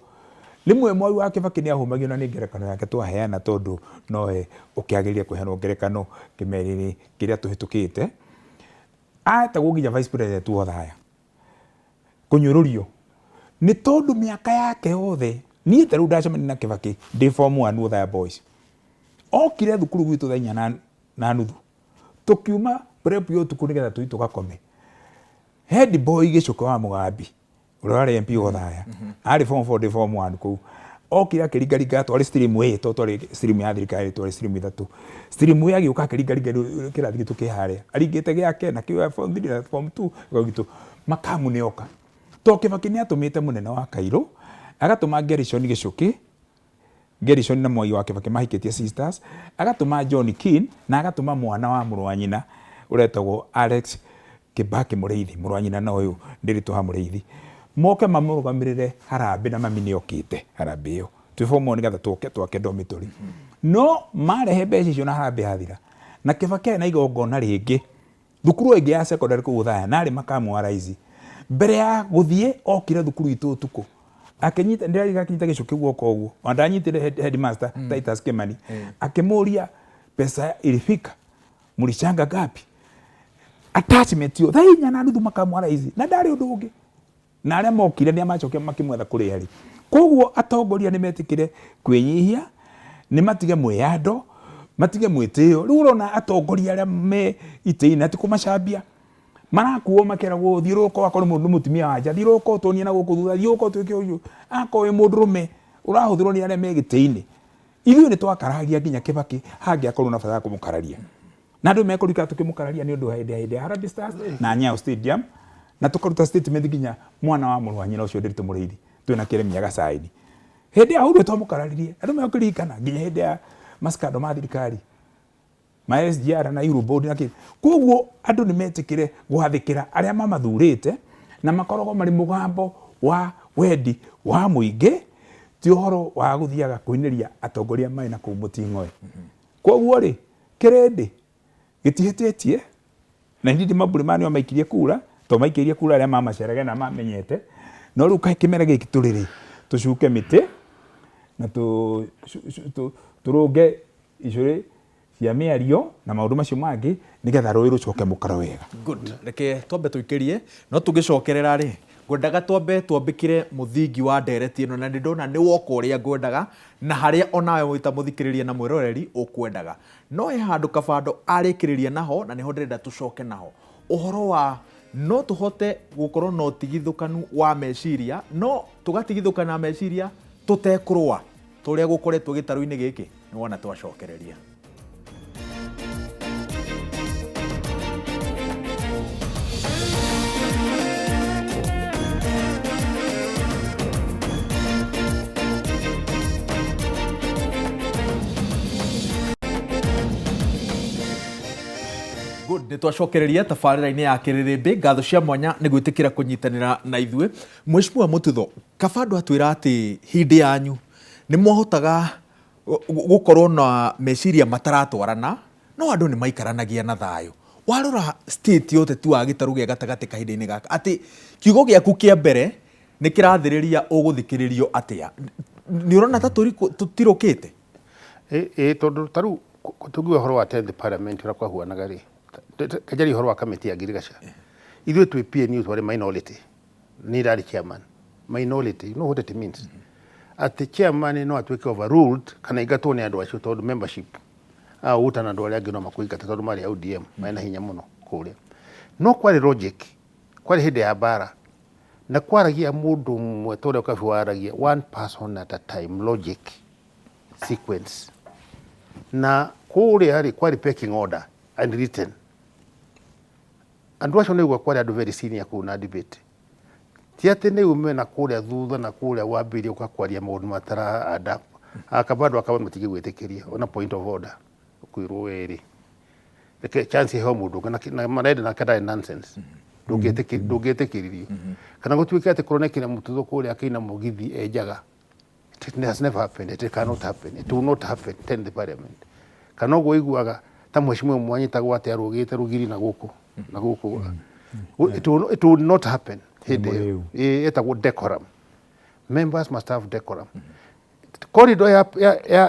Rĩmwe Mwai wa Kĩbakĩ nĩ ahũmagio na nĩ ngerekano yake twaheana tondũ nowe ũkĩagĩrĩire kũheanwo ngerekano kĩmeri-inĩ kĩrĩa tũhĩtũkĩte. Etagwo nginya vice president wa Othaya kũnyũrũrio nĩ tondũ mĩaka yake yothe, niĩ ta rĩu ndacemania na Kĩbakĩ ndĩ form 1 Othaya Boys. Okire thukuru gwitũ thaa inya na nuthu, tũkiuma prep ya ũtukũ nĩgetha tũthiĩ tũgakome. Head boy Gĩcũkĩ wa Mũgambi ũrĩa warĩ MP Othaya, arĩ form 4 ndĩ form 1 kũu, okire akĩringaringa, twarĩ stream A, tondũ twarĩ stream ya thirikari, twarĩ stream ithatũ. Stream A agĩũka akĩringaringa kĩrathi gitũ kĩ harĩa, aringĩte gĩake na kĩu form 3 na form 2 gĩko gitũ, makamu nĩ oka. To Kĩbakĩ nĩ atũmĩte mũnene wa Kairũ, agatũma Gerishon Gĩcũkĩ, Gerishon na Mwai wa Kĩbakĩ mahikĩtie sisters, agatũma John Keane na agatũma mwana wa mũrũ wa nyina ũretagwo Alex Kĩbakĩ Mũrĩithi, mũrũ wa nyina na ũyũ Ndĩritũ wa Mũrĩithi, moke mamũrũgamĩrĩre harambĩ na mami nĩ okĩte harambĩ ĩyo. Twĩ form 1 nĩgetha tũke twake dormitory. No marehe mbeca icio na harambĩ yathira. Na Kĩbakĩ arĩ na igongona rĩngĩ thukuru ĩngĩ ya secondary kũu Othaya, na arĩ makamu wa raici. Mbere ya gũthiĩ okire thukuru itũ ũtukũ, akĩnyita, ndĩrarika akĩnyita gĩcũkĩ guoko ũguo, ona ndanyitire headmaster Titus Kimani, akĩmũria pesa ilifika mlichanga ngapi? Attachment yo thaa inya na nuthu makamu wa raici, na ndarĩ ũndũ ũngĩ. Na arĩa mokire nĩ amacokire makĩmwetha kũrĩa arĩ. Koguo atongoria nĩ metĩkĩre kwĩnyihia, nĩ matige mwĩyando, matige mwĩtĩo. Rĩu ũrona atongoria arĩa me itĩ-inĩ na ti kũmacambia, marakuo makeragwo thiũrũrũka, wakorwo nĩ mũtumia wa nja, thiũrũrũka ũtũnie na gũkũ thutha, thiũrũrũka ũtuĩke ũyũ. Akorwo wĩ mũndũrũme ũrahũthĩrwo nĩ arĩa me gĩtĩ-inĩ. Ithuĩ nĩ twakaragia nginya Kĩbakĩ hangĩakorwo na bata wa kũmũkararia. Na andũ mekũririkana tũkĩmũkararia nĩ ũndũ wa hĩndĩ ya hĩndĩ ya Harambee Stars na Nyayo Stadium, na tũkaruta statement nginya mwana wa mũrũ wa nyina ũcio Ndĩritũ Mũrĩithi twĩna Kĩremia Gacaini. Hĩndĩ ya Uhuru twamũkararirie, andũ mekũririkana nginya hĩndĩ ya maskando ma thirikari ma SGR na Eurobond na kĩ. Koguo andũ nĩ metĩkĩre gwathĩkĩra arĩa mamathurĩte na makoragwo marĩ mũgambo wa wendi wa mũingĩ, ti ũhoro wa gũthiaga kũinĩria atongoria marĩ na kũu mũting'oe. Koguo rĩ, kĩrĩndĩ gĩtihĩtĩtie, na indeed mambũri maya nĩo maikirie kura, to maikĩrie kura arĩa mamaceragĩra na mamenyete, no rĩu kaĩ kĩmera gĩkĩ tũrĩ rĩ, tũcuke mĩtĩ na tũrũnge icũrĩ cia mĩario na maũndũ macio mangĩ nĩgetha rũĩ rũcoke mũkaro wega. Good. Reke twambe tũikĩrie, no tũgĩcokerera rĩ, ngwendaga twambe twambĩkĩre mũthingi wa ndereti ĩno, na nĩ ndona nĩ woka ũrĩa ngwendaga, na harĩa onawe wĩ ta mũthikĩrĩria na mwĩroreri ũkwendaga. No he handũ Kabando arĩkĩrĩria naho, na nĩho ndĩrenda tũcoke naho. Ũhoro wa no tũhote gũkorwo na ũtigithũkanu wa meciria, no tũgatigithũkana meciria tũtekũrũa, ta ũrĩa gũkoretwo gĩtarũ-inĩ gĩkĩ, nĩ wona twacokereria. Good, nĩ twacokereria tabarĩra-inĩ ya Kĩrĩrĩmbĩ. Ngatho cia mwanya nĩ gwĩtĩkĩra kũnyitanĩra na ithuĩ. Mheshimiwa Mũtutho, Kabando atwĩra atĩ hĩndĩ yanyu nĩ mwahotaga gũkorwo na meciria mataratwarana, no andũ nĩ maikaranagia na thayũ. Warora state ya ũteti wa gĩtarũ gĩa gatagatĩ kahinda-inĩ gaka, atĩ kiugo gĩaku kĩa mbere nĩ kĩrathĩrĩria ũgũthikĩrĩrio atĩa, nĩ ũrona ta tũtirũkĩte? Ĩ tondũ ta rĩu tũngiuga ũhoro wa 10th parliament ũrĩa kwahuanaga rĩ, kanjaria ũhoro wa kamĩtĩ ya ngirigaca, ithuĩ twĩ PNU twarĩ minority, niĩ ndarĩ chairman. Minority, you know what it means? Atĩ chairman no atuĩke overruled kana aingatwo nĩ andũ acio tondũ membership a UTA na andũ arĩa angĩ no makũingate tondũ marĩ a ODM marĩ na hinya mũno kũrĩa. No kwarĩ logic, kwarĩ hĩndĩ ya mbara na kwaragia mũndũ ũmwe ta ũrĩa Kabi waragia, one person at a time, logic, sequence. Na kũrĩa rĩ kwarĩ pecking order and written. Andũ acio nĩ ũguo kwarĩ andũ very senior kũu na debate. Ti atĩ nĩ ume na kũrĩa thutha na kũrĩa wambĩrĩrie ũka kwaria maũndũ matara add up. Akaba andũ akaba matingĩgwĩtĩkĩria ona point of order ũkwĩrwo werĩ. Reke chance ĩheo mũndũ ũngĩ na marenda nake ndarĩ nonsense. Ndũngĩtĩkĩririo. Kana gũtuĩke atĩ kũronekire mũtutho kũrĩa akĩina mũgithi e njaga. It has never happened. It cannot happen. It will not happen. 10th parliament. Kana ũguo ũiguaga ta mheshimiwa ũmwe anyitagwo atĩ arũgĩte rũgiri na gũkũ na gũkũ. It will not happen hĩndĩ ĩyo. Ĩtagwo decorum. Members must have decorum. Corridor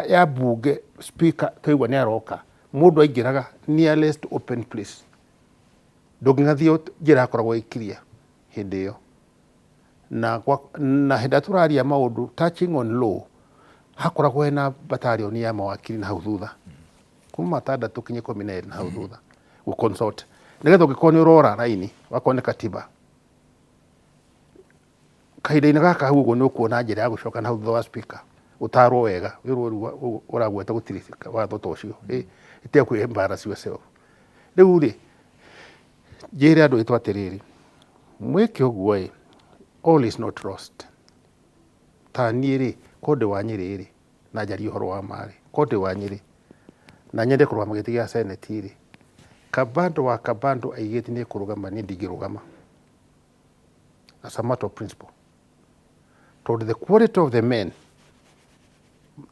ya bunge speaker twaigua nĩ aroka, mũndũ aingĩraga nearest open place. Ndũngĩgathiĩ njĩra yakoragwo ĩ clear hĩndĩ ĩyo. Na hĩndĩ ĩrĩa tũraria maũndũ touching on law, hakoragwo hena battalion ya mawakiri na hau thutha. Kuma matandatũ kinya ikũmi na erĩ na hau thutha gũ consult. Nĩgetha ũngĩkorwo nĩ ũrora raini, wakorwo nĩ katiba. Kahinda-inĩ gaka hau ũguo nĩ ũkuona njĩra ya gũcoka na hau thutha wa speaker, ũtarwo wega, wĩrwo rĩu ũragweta gũtirĩ watho ta ũcio. Ĩtiga kwĩ embarrass yourself. Rĩu rĩ, njĩre andũ aitũ atĩrĩrĩ, mwĩke ũguo ĩ, all is not lost. Ta niĩ rĩ, korwo ndĩ wa Nyĩrĩ rĩ, na njarie ũhoro wa ma rĩ, korwo ndĩ wa Nyĩrĩ, na nyende kũrũgama gĩtĩ gĩa senate rĩ, Kabando wa Kabando aigĩte nĩ ekũrũgama, niĩ ndingĩrũgama. As a matter of principle. Tondũ the quality of the men,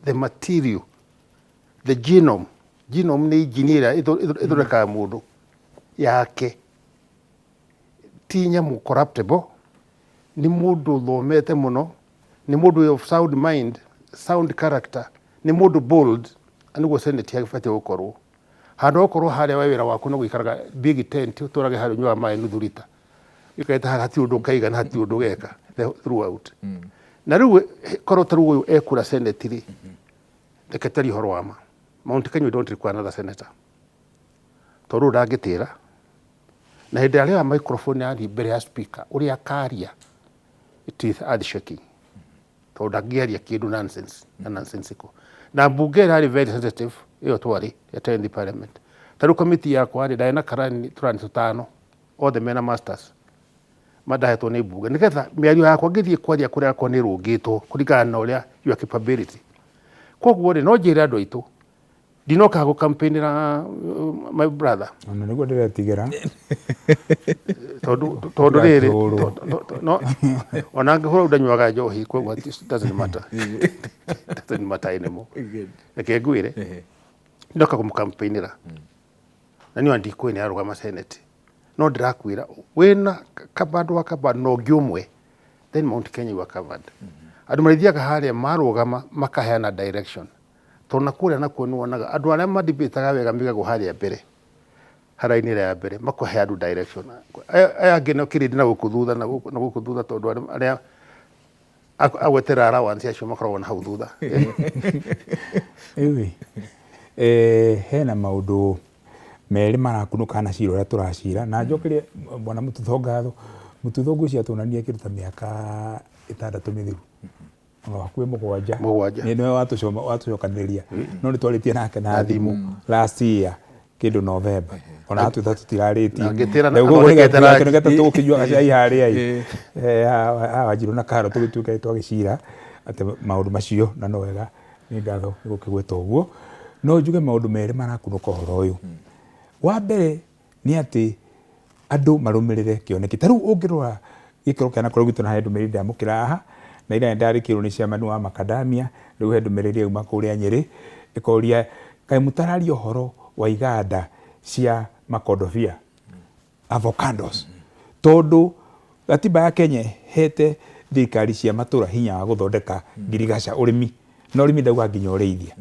the material, the genome, genome nĩ injini ĩrĩa ĩthondekaga mũndũ yake, ti nyamũ corruptible, nĩ mũndũ ũthomete mũno, nĩ mũndũ of sound mind, sound character, nĩ mũndũ bold, na nĩguo senate yagĩbatiĩ gũkorwo. Handũ ha gũkorwo harĩa we wĩra waku nĩ gũikaraga big tent, ũtũrage harĩa ũnyuaga maĩ nuthu rita. Ũikarĩte harĩa hatirĩ ũndũ ũkaiga na hatirĩ ũndũ ũgeka throughout. Na rĩu korwo ta rĩu ũyũ ekura senate rĩ, reke twarie ũhoro wa ma. Mount Kenya we don't require another senator. Tondũ ũyũ ndangĩtĩra. Na hĩndĩ ĩrĩa arĩoya microphone athiĩ mbere ya speaker, ũrĩa akaria, it is earth shaking. Tondũ ndangĩaria kĩndũ nonsense, na nonsensical. Na mbunge ĩrarĩ very sensitive, ĩyo twarĩ, ya 10th parliament. Ta rĩu committee yakwa rĩ, ndarĩ na karani tũrani tũtano, othe mena masters. Mandahetwo nĩ mbunge. Nĩgetha mĩario yakwa ngĩthiĩ kwaria kũrĩa yakwa nĩ ĩrũngĩtwo kũringana na ũrĩa your capability. Koguo rĩ, no njĩre andũ aitũ, ndinoka gũ campaign-ĩra my brother. Ona nĩguo ndĩretigĩra. Tondũ rĩrĩ, no, ona angĩhũrwo ndanyuaga njohi, koguo it doesn't matter. Doesn't matter anymore. Reke ngwĩre, ndoka kũmũ campaign-ĩra. Na niĩ ndikũĩ nĩ arũgama senate. No ndĩrakwĩra, wĩna Kabando wa Kabando na ũngĩ ũmwe, then Mount Kenya you are covered. Andũ marĩthiaga harĩa marũgama makaheana direction. Tondũ na kũrĩa nakuo nĩ wonaga andũ arĩa madebataga wega maigagwo harĩa mbere, harainĩ ĩrĩa ya mbere, makahe andũ direction. Aya angĩ no kĩrĩndĩ na gũkũ thutha, na gũkũ thutha tondũ arĩa agweterera allowance acio makoragwo na hau thutha. Ĩĩ, hena maũndũ merĩ marakunũka na cira ũrĩa tũracira, na njokerie bwana Mũtutho ngatho. Mũtutho ngwĩciria tuonania kĩndũ ta mĩaka ĩtandatũ mĩthiru, hakuhĩ mũgwanja. Mũgwanja. Nĩwe watũcokanĩrĩria, no nĩ twarĩtie nake na thimũ last year kĩndũ November, ona atwĩta tũtirarĩtie. Na ngĩtĩra Rĩu ũguo athondekete rangi. nĩgetha tũgũkĩnyuaga cai harĩa ĩ. Haha Wanjirũ na Karo tũgĩtuĩka twagĩcira atĩ maũndũ macio, na no wega nĩ ngatho nĩ gũkĩgweta ũguo. No njuge maũndũ merĩ marakunũka ũhoro ũyũ. Wa mbere nĩ atĩ andũ marũmĩrĩre kĩoneki. Ta rĩu ũngĩrora gĩkĩro kĩa Nakuru gwitũ na he ndũmĩrĩri ndamũkĩra haha, na ira nĩndarĩkĩirwo nĩ chairman wa Macadamia, rĩu he ndũmĩrĩri yauma kũrĩa Nyĩrĩ, ĩkoria kaĩ mũtararia ũhoro wa iganda cia Makondobia, avocados, tondũ gatiba ya Kenya ĩhete thirikari cia matũra hinya wa gũthondeka ngirigaca ũrĩmi, na ũrĩmi ndauga nginya ũrĩithia.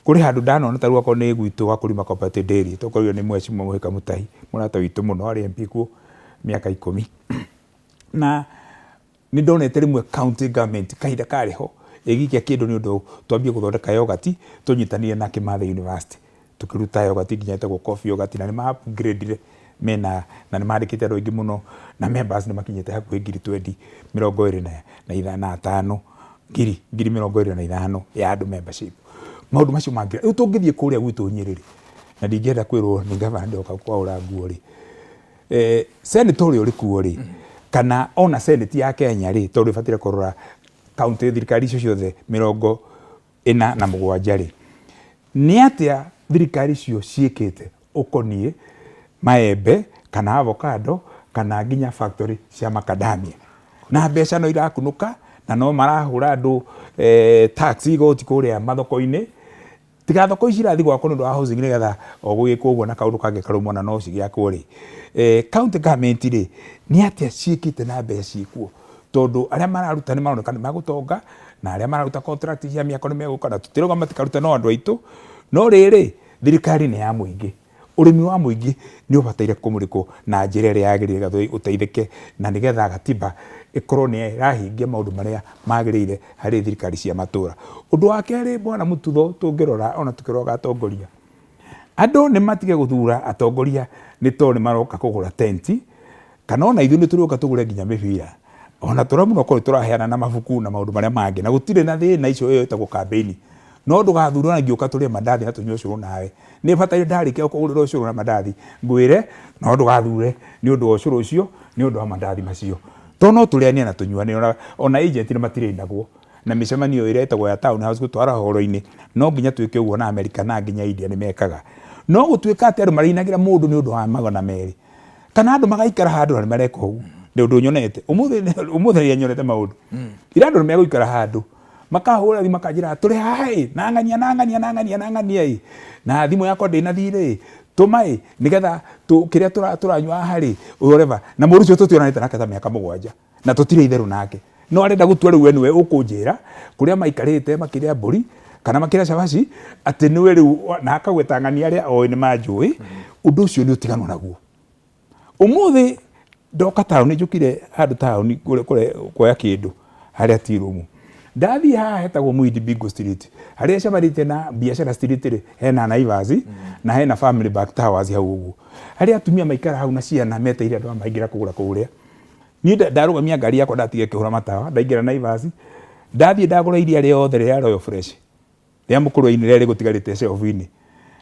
Kũrĩ handũ ndanona ta rĩu akorwo nĩ gwitũ Wakulima Cooperative Dairy, tokorwo nĩ Mheshimiwa Mũhĩka Mũtahi, mũrata witũ mũno, arĩ MP kuo mĩaka 10. Na nĩ ndonete rĩmwe county government kahinda karĩ ho ĩgĩikia kĩndũ nĩ ũndũ twambie gũthondeka yogati, tũnyitanire na Kimathi University, tũkĩruta yogati nginya ĩtagwo coffee yogati, na nĩ ma upgrade mena, na nĩ mandĩkĩte andũ aingĩ mũno, na members nĩ makinyĩte hakuhĩ ngiri twendi mĩrongo ĩrĩ na na atano, ngiri 25 ya andũ membership. Maũndũ macio mangĩ rĩu tũngĩthiĩ kũrĩa gwitũ Nyĩrĩ rĩ, na ndingĩenda kwĩrwo nĩ gavana ndoka kwaũra nguo rĩ, senate ũrĩa ũrĩ kuo rĩ, kana ona senate ya Kenya rĩ, tondũ ĩbataire kũrora county thirikari icio ciothe 47 rĩ, nĩ atĩa thirikari icio ciĩkĩte ũkoniĩ maembe kana avocado kana nginya factory cia macadamia, na mbeca no irakunũka na no marahũra andũ tax igoti kũrĩa mathoko-inĩ. Tiga thoko ici irathiĩ gwakwo nĩ ũndũ wa housing nĩgetha o gũgĩkwo ũguo na kaũndũ kangĩ karũmwo na no cigĩakwo rĩ, county government rĩ, nĩ atĩa ciĩkĩte na mbeca ciĩkuo, tondũ arĩa mararuta nĩ maroneka nĩ magũtonga, na arĩa mararuta contract cia mĩako nĩ megũka, na tũtirauga matikarute no andũ aitũ, no rĩrĩ thirikari nĩ ya mũingĩ. Ũrĩmi wa mũingĩ nĩ ũbataire kũmũrĩkwo na njĩra ĩrĩa yagĩrĩire nĩgetha ũteithĩke, na nĩgetha gatiba ĩkorwo nĩ ĩrahingia maũndũ marĩa magĩrĩire harĩ thirikari cia matũra. Ũndũ wa kerĩ, bwana Mututho, tũngĩrora ona tũkĩroraga atongoria, andũ nĩ matige gũthura atongoria nĩ tondũ nĩ maroka kũgũra tenti, kana ona ithuĩ nĩ tũroka tũgũre nginya mĩbira, ona tũramuna korwo tũraheana na mabuku na maũndũ marĩa mangĩ, na gũtirĩ na thĩna, icio ĩyo ĩtagwo campaign. No ndũgathurwo na ngĩũka tũrĩe mandathi na tũnyue ũcũrũ nawe. Nĩ bataire ndarĩkia gũkũgũrĩra ũcũrũ na mandathi ngwĩre no ndũgathure nĩ ũndũ wa ũcũrũ ũcio, nĩ ũndũ wa mandathi macio, tondũ no tũrĩanie na tũnyuanĩre, ona agent nĩ matirĩinagwo na mĩcemanio ĩrĩa ĩtagwo ya town house gũtwara horo-inĩ, no nginya twĩke ũguo na Amerika na nginya India nĩ mekaga. No gũtuĩka atĩ andũ marĩinagĩra mũndũ nĩ ũndũ wa 200, kana andũ magaikara handũ na nĩ mareka ũguo, nĩ ũndũ nyonete ũmũthĩ. Ũmũthĩ rĩrĩa nyonete maũndũ ira, andũ nĩ megũikara handũ makahũra thimũ makanjĩra tũrĩ haha ĩ, na ng'ania na ng'ania na ng'ania na ng'ania ĩ, na thimũ yakwa ndĩna thirĩ ĩ, tũma ĩ, nĩgetha kĩrĩa tũranyua haha rĩ, whatever. Na mũndũ ũcio tũtionanĩte nake ta mĩaka 7 na tũtirĩ itherũ nake, no arenda gũtua rĩu we nĩwe ũkũnjĩra kũrĩa maikarĩte makĩrĩa mbũri kana makĩrĩa cabaci, atĩ nĩwe rĩu, na akagweta ng'ania arĩa oĩ nĩ manjũĩ. Ũndũ ũcio nĩ ũtiganwo naguo. Ũmũthĩ ndoka taũni, njũkire handũ taũni kuoya kĩndũ harĩa tea room, ndathiĩ haha hetagwo Muhindi Bingo Street, harĩa ĩcemanĩtie na Biashara Street rĩ, hena Naivas na hena Family Bank Towers hau ũguo, harĩa atumia maikara hau na ciana metereire andũ aya maingĩra kũgũra kũrĩa. Niĩ ndarũgamia ngari yakwa, ndatiga ĩkĩhũra matawa, ndaingĩra Naivas, ndathiĩ ndagũra iria rĩothe rĩa Royal Fresh rĩa mũkũrwe-inĩ rĩrĩa rĩgũtigarĩte shelf-inĩ,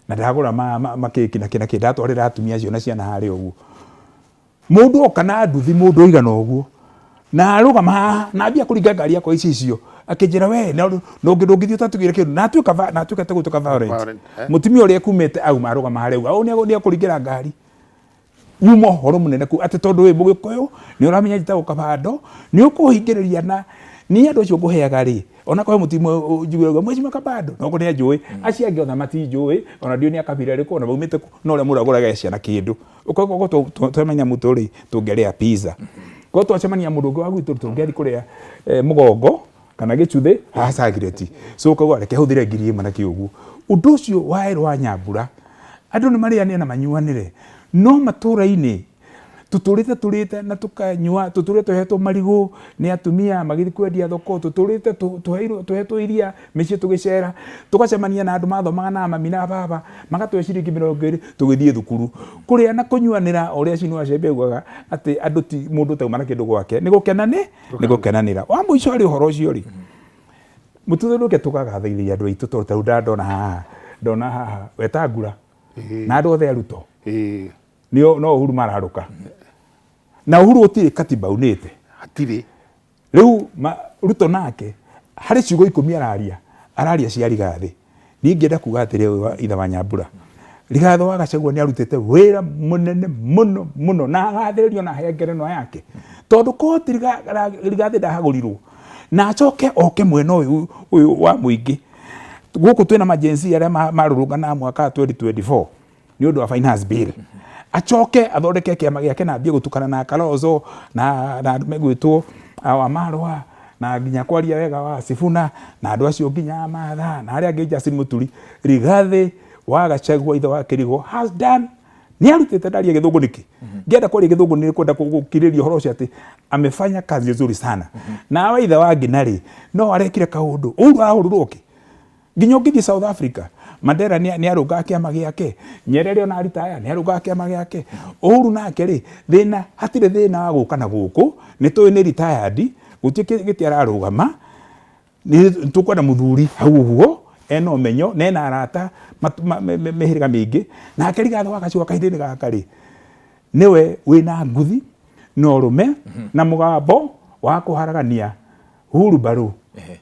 na ndagũra makeki na kĩ na kĩ, ndatwarĩra atumia acio na ciana harĩa ũguo. Mũndũ oka na nduthi, mũndũ ũigana ũguo, na arũgama haha na ambia kũringa ngari yakwa icicio, akĩnjĩra we no ndũngĩthiĩ ũtatugĩire kĩndũ, na atuĩka na atuĩka ta gũtuĩka violent. Violent, eh? Mũtumia ũrĩa ekumĩte auma arũgama harĩa ũguo, nĩ ekũringĩra ngari, uma ũhoro mũnene kuu atĩ tondũ wĩ mũgĩkũyũ nĩ ũramenya njĩtagwo Kabando, nĩ ũkũhingĩrĩria. Na niĩ andũ acio ngũheaga rĩ, ona korwo mũtimwe njiguaga Mheshimiwa Kabando no nĩ anjũĩ, acio angĩ othe matinjũĩ, ona ndiũĩ nĩ a kabira ĩrĩkũ ona maumĩte kũ, no ũrĩa mũragũraga ciana kĩndũ ũkoguo twamenya mũtũ rĩ, tũngĩrĩa pizza, korwo twacemania mũndũ ũngĩ wa gwitũ tũngĩathiĩ kũrĩa mũgongo kana gĩcuthĩ haha Sagireti. So ũkauga reke hũthĩre 1000 na kĩ ũguo. Ũndũ ũcio wa erũ wa Nyambura, andũ nĩ marĩanĩre na manyuanĩre, no matũra-inĩ tũtũrĩte tũrĩte na tũkanyua, tũtũrĩte tũhetwo marigũ nĩ atumia magĩthiĩ kwendia thoko, tũtũrĩte tũheirwo tũhetwo iria mĩciĩ, tũgĩcera tũgacemania na andũ mathomaga na mami na baba, magatũhe ciringi 20 tũgĩthiĩ thukuru, kũrĩa na kũnyuanĩra, o ũrĩa Chinua Achebe augaga atĩ andũ ti mũndũ ũtauma na kĩndũ gwake nĩ gũkena nĩ gũkenanĩra. Wa mũico harĩ ũhoro ũcio rĩ, mũtũthũrũke tũkagathĩrĩria andũ aitũ, tondũ tarĩu ndandona haha, ndona haha Wetangula na andũ othe aruto nĩo no Uhuru mararũka, na Uhuru gũtirĩ katiba unĩte. Hatirĩ. Rĩu Ruto nake harĩ ciugo 10 araria cia Rigathĩ. Niĩ ingĩenda kuga atĩrĩ, ũyũ ithe wa Nyambura, Rigathĩ wa Gachagua, nĩ arutĩte wĩra mũnene mũno mũno na agathĩrĩrio na aheo ngerenwa yake, tondũ koti Rigathĩ ndahagũrirwo na acoke oke mwena ũyũ wa mũingĩ gũkũ twĩna majensi arĩa marũrũnganaga mwaka wa 2024. Nĩ ũndũ wa finance bill, acoke athondeke kĩama gĩake na ambie gũtukana na Kalonzo na andũ megwĩtwo wa Marwa na nginya kwaria wega wa Sifuna na andũ acio nginya Martha na arĩa angĩ, Justin Muturi. Rigathi wa Gachagua, ithe wa Kĩrigo, has done, nĩ arutĩte. Ndaria Gĩthũngũ nĩkĩ? Ngĩenda kwaria Gĩthũngũ nĩ kwenda gũkirĩria ũhoro ũcio atĩ amefanya kazi nzuri sana. Nawe ithe wa Ngina rĩ, no arekire kaũndũ ũru arahũrirwo kĩ? Nginya ũngĩthiĩ South Africa, Mandela nĩ arũngaga kĩama gĩake. Nyerere ona aritaya nĩ arũngaga kĩama gĩake. Uhuru nake rĩ, thĩna hatirĩ, thĩna wa gũka na gũkũ nĩ tũĩ nĩ retired, gũtirĩ gĩtĩ ararũgama. Nĩ tũkwenda mũthuri hau ũguo ena ũmenyo na ena arata mĩhĩrĩga mĩingĩ. Nake Rigathĩ wa Gachagua kahinda-inĩ gaka rĩ, nĩwe wĩna nguthi na ũrũme na mũgambo wa kũharagania hurumbarũ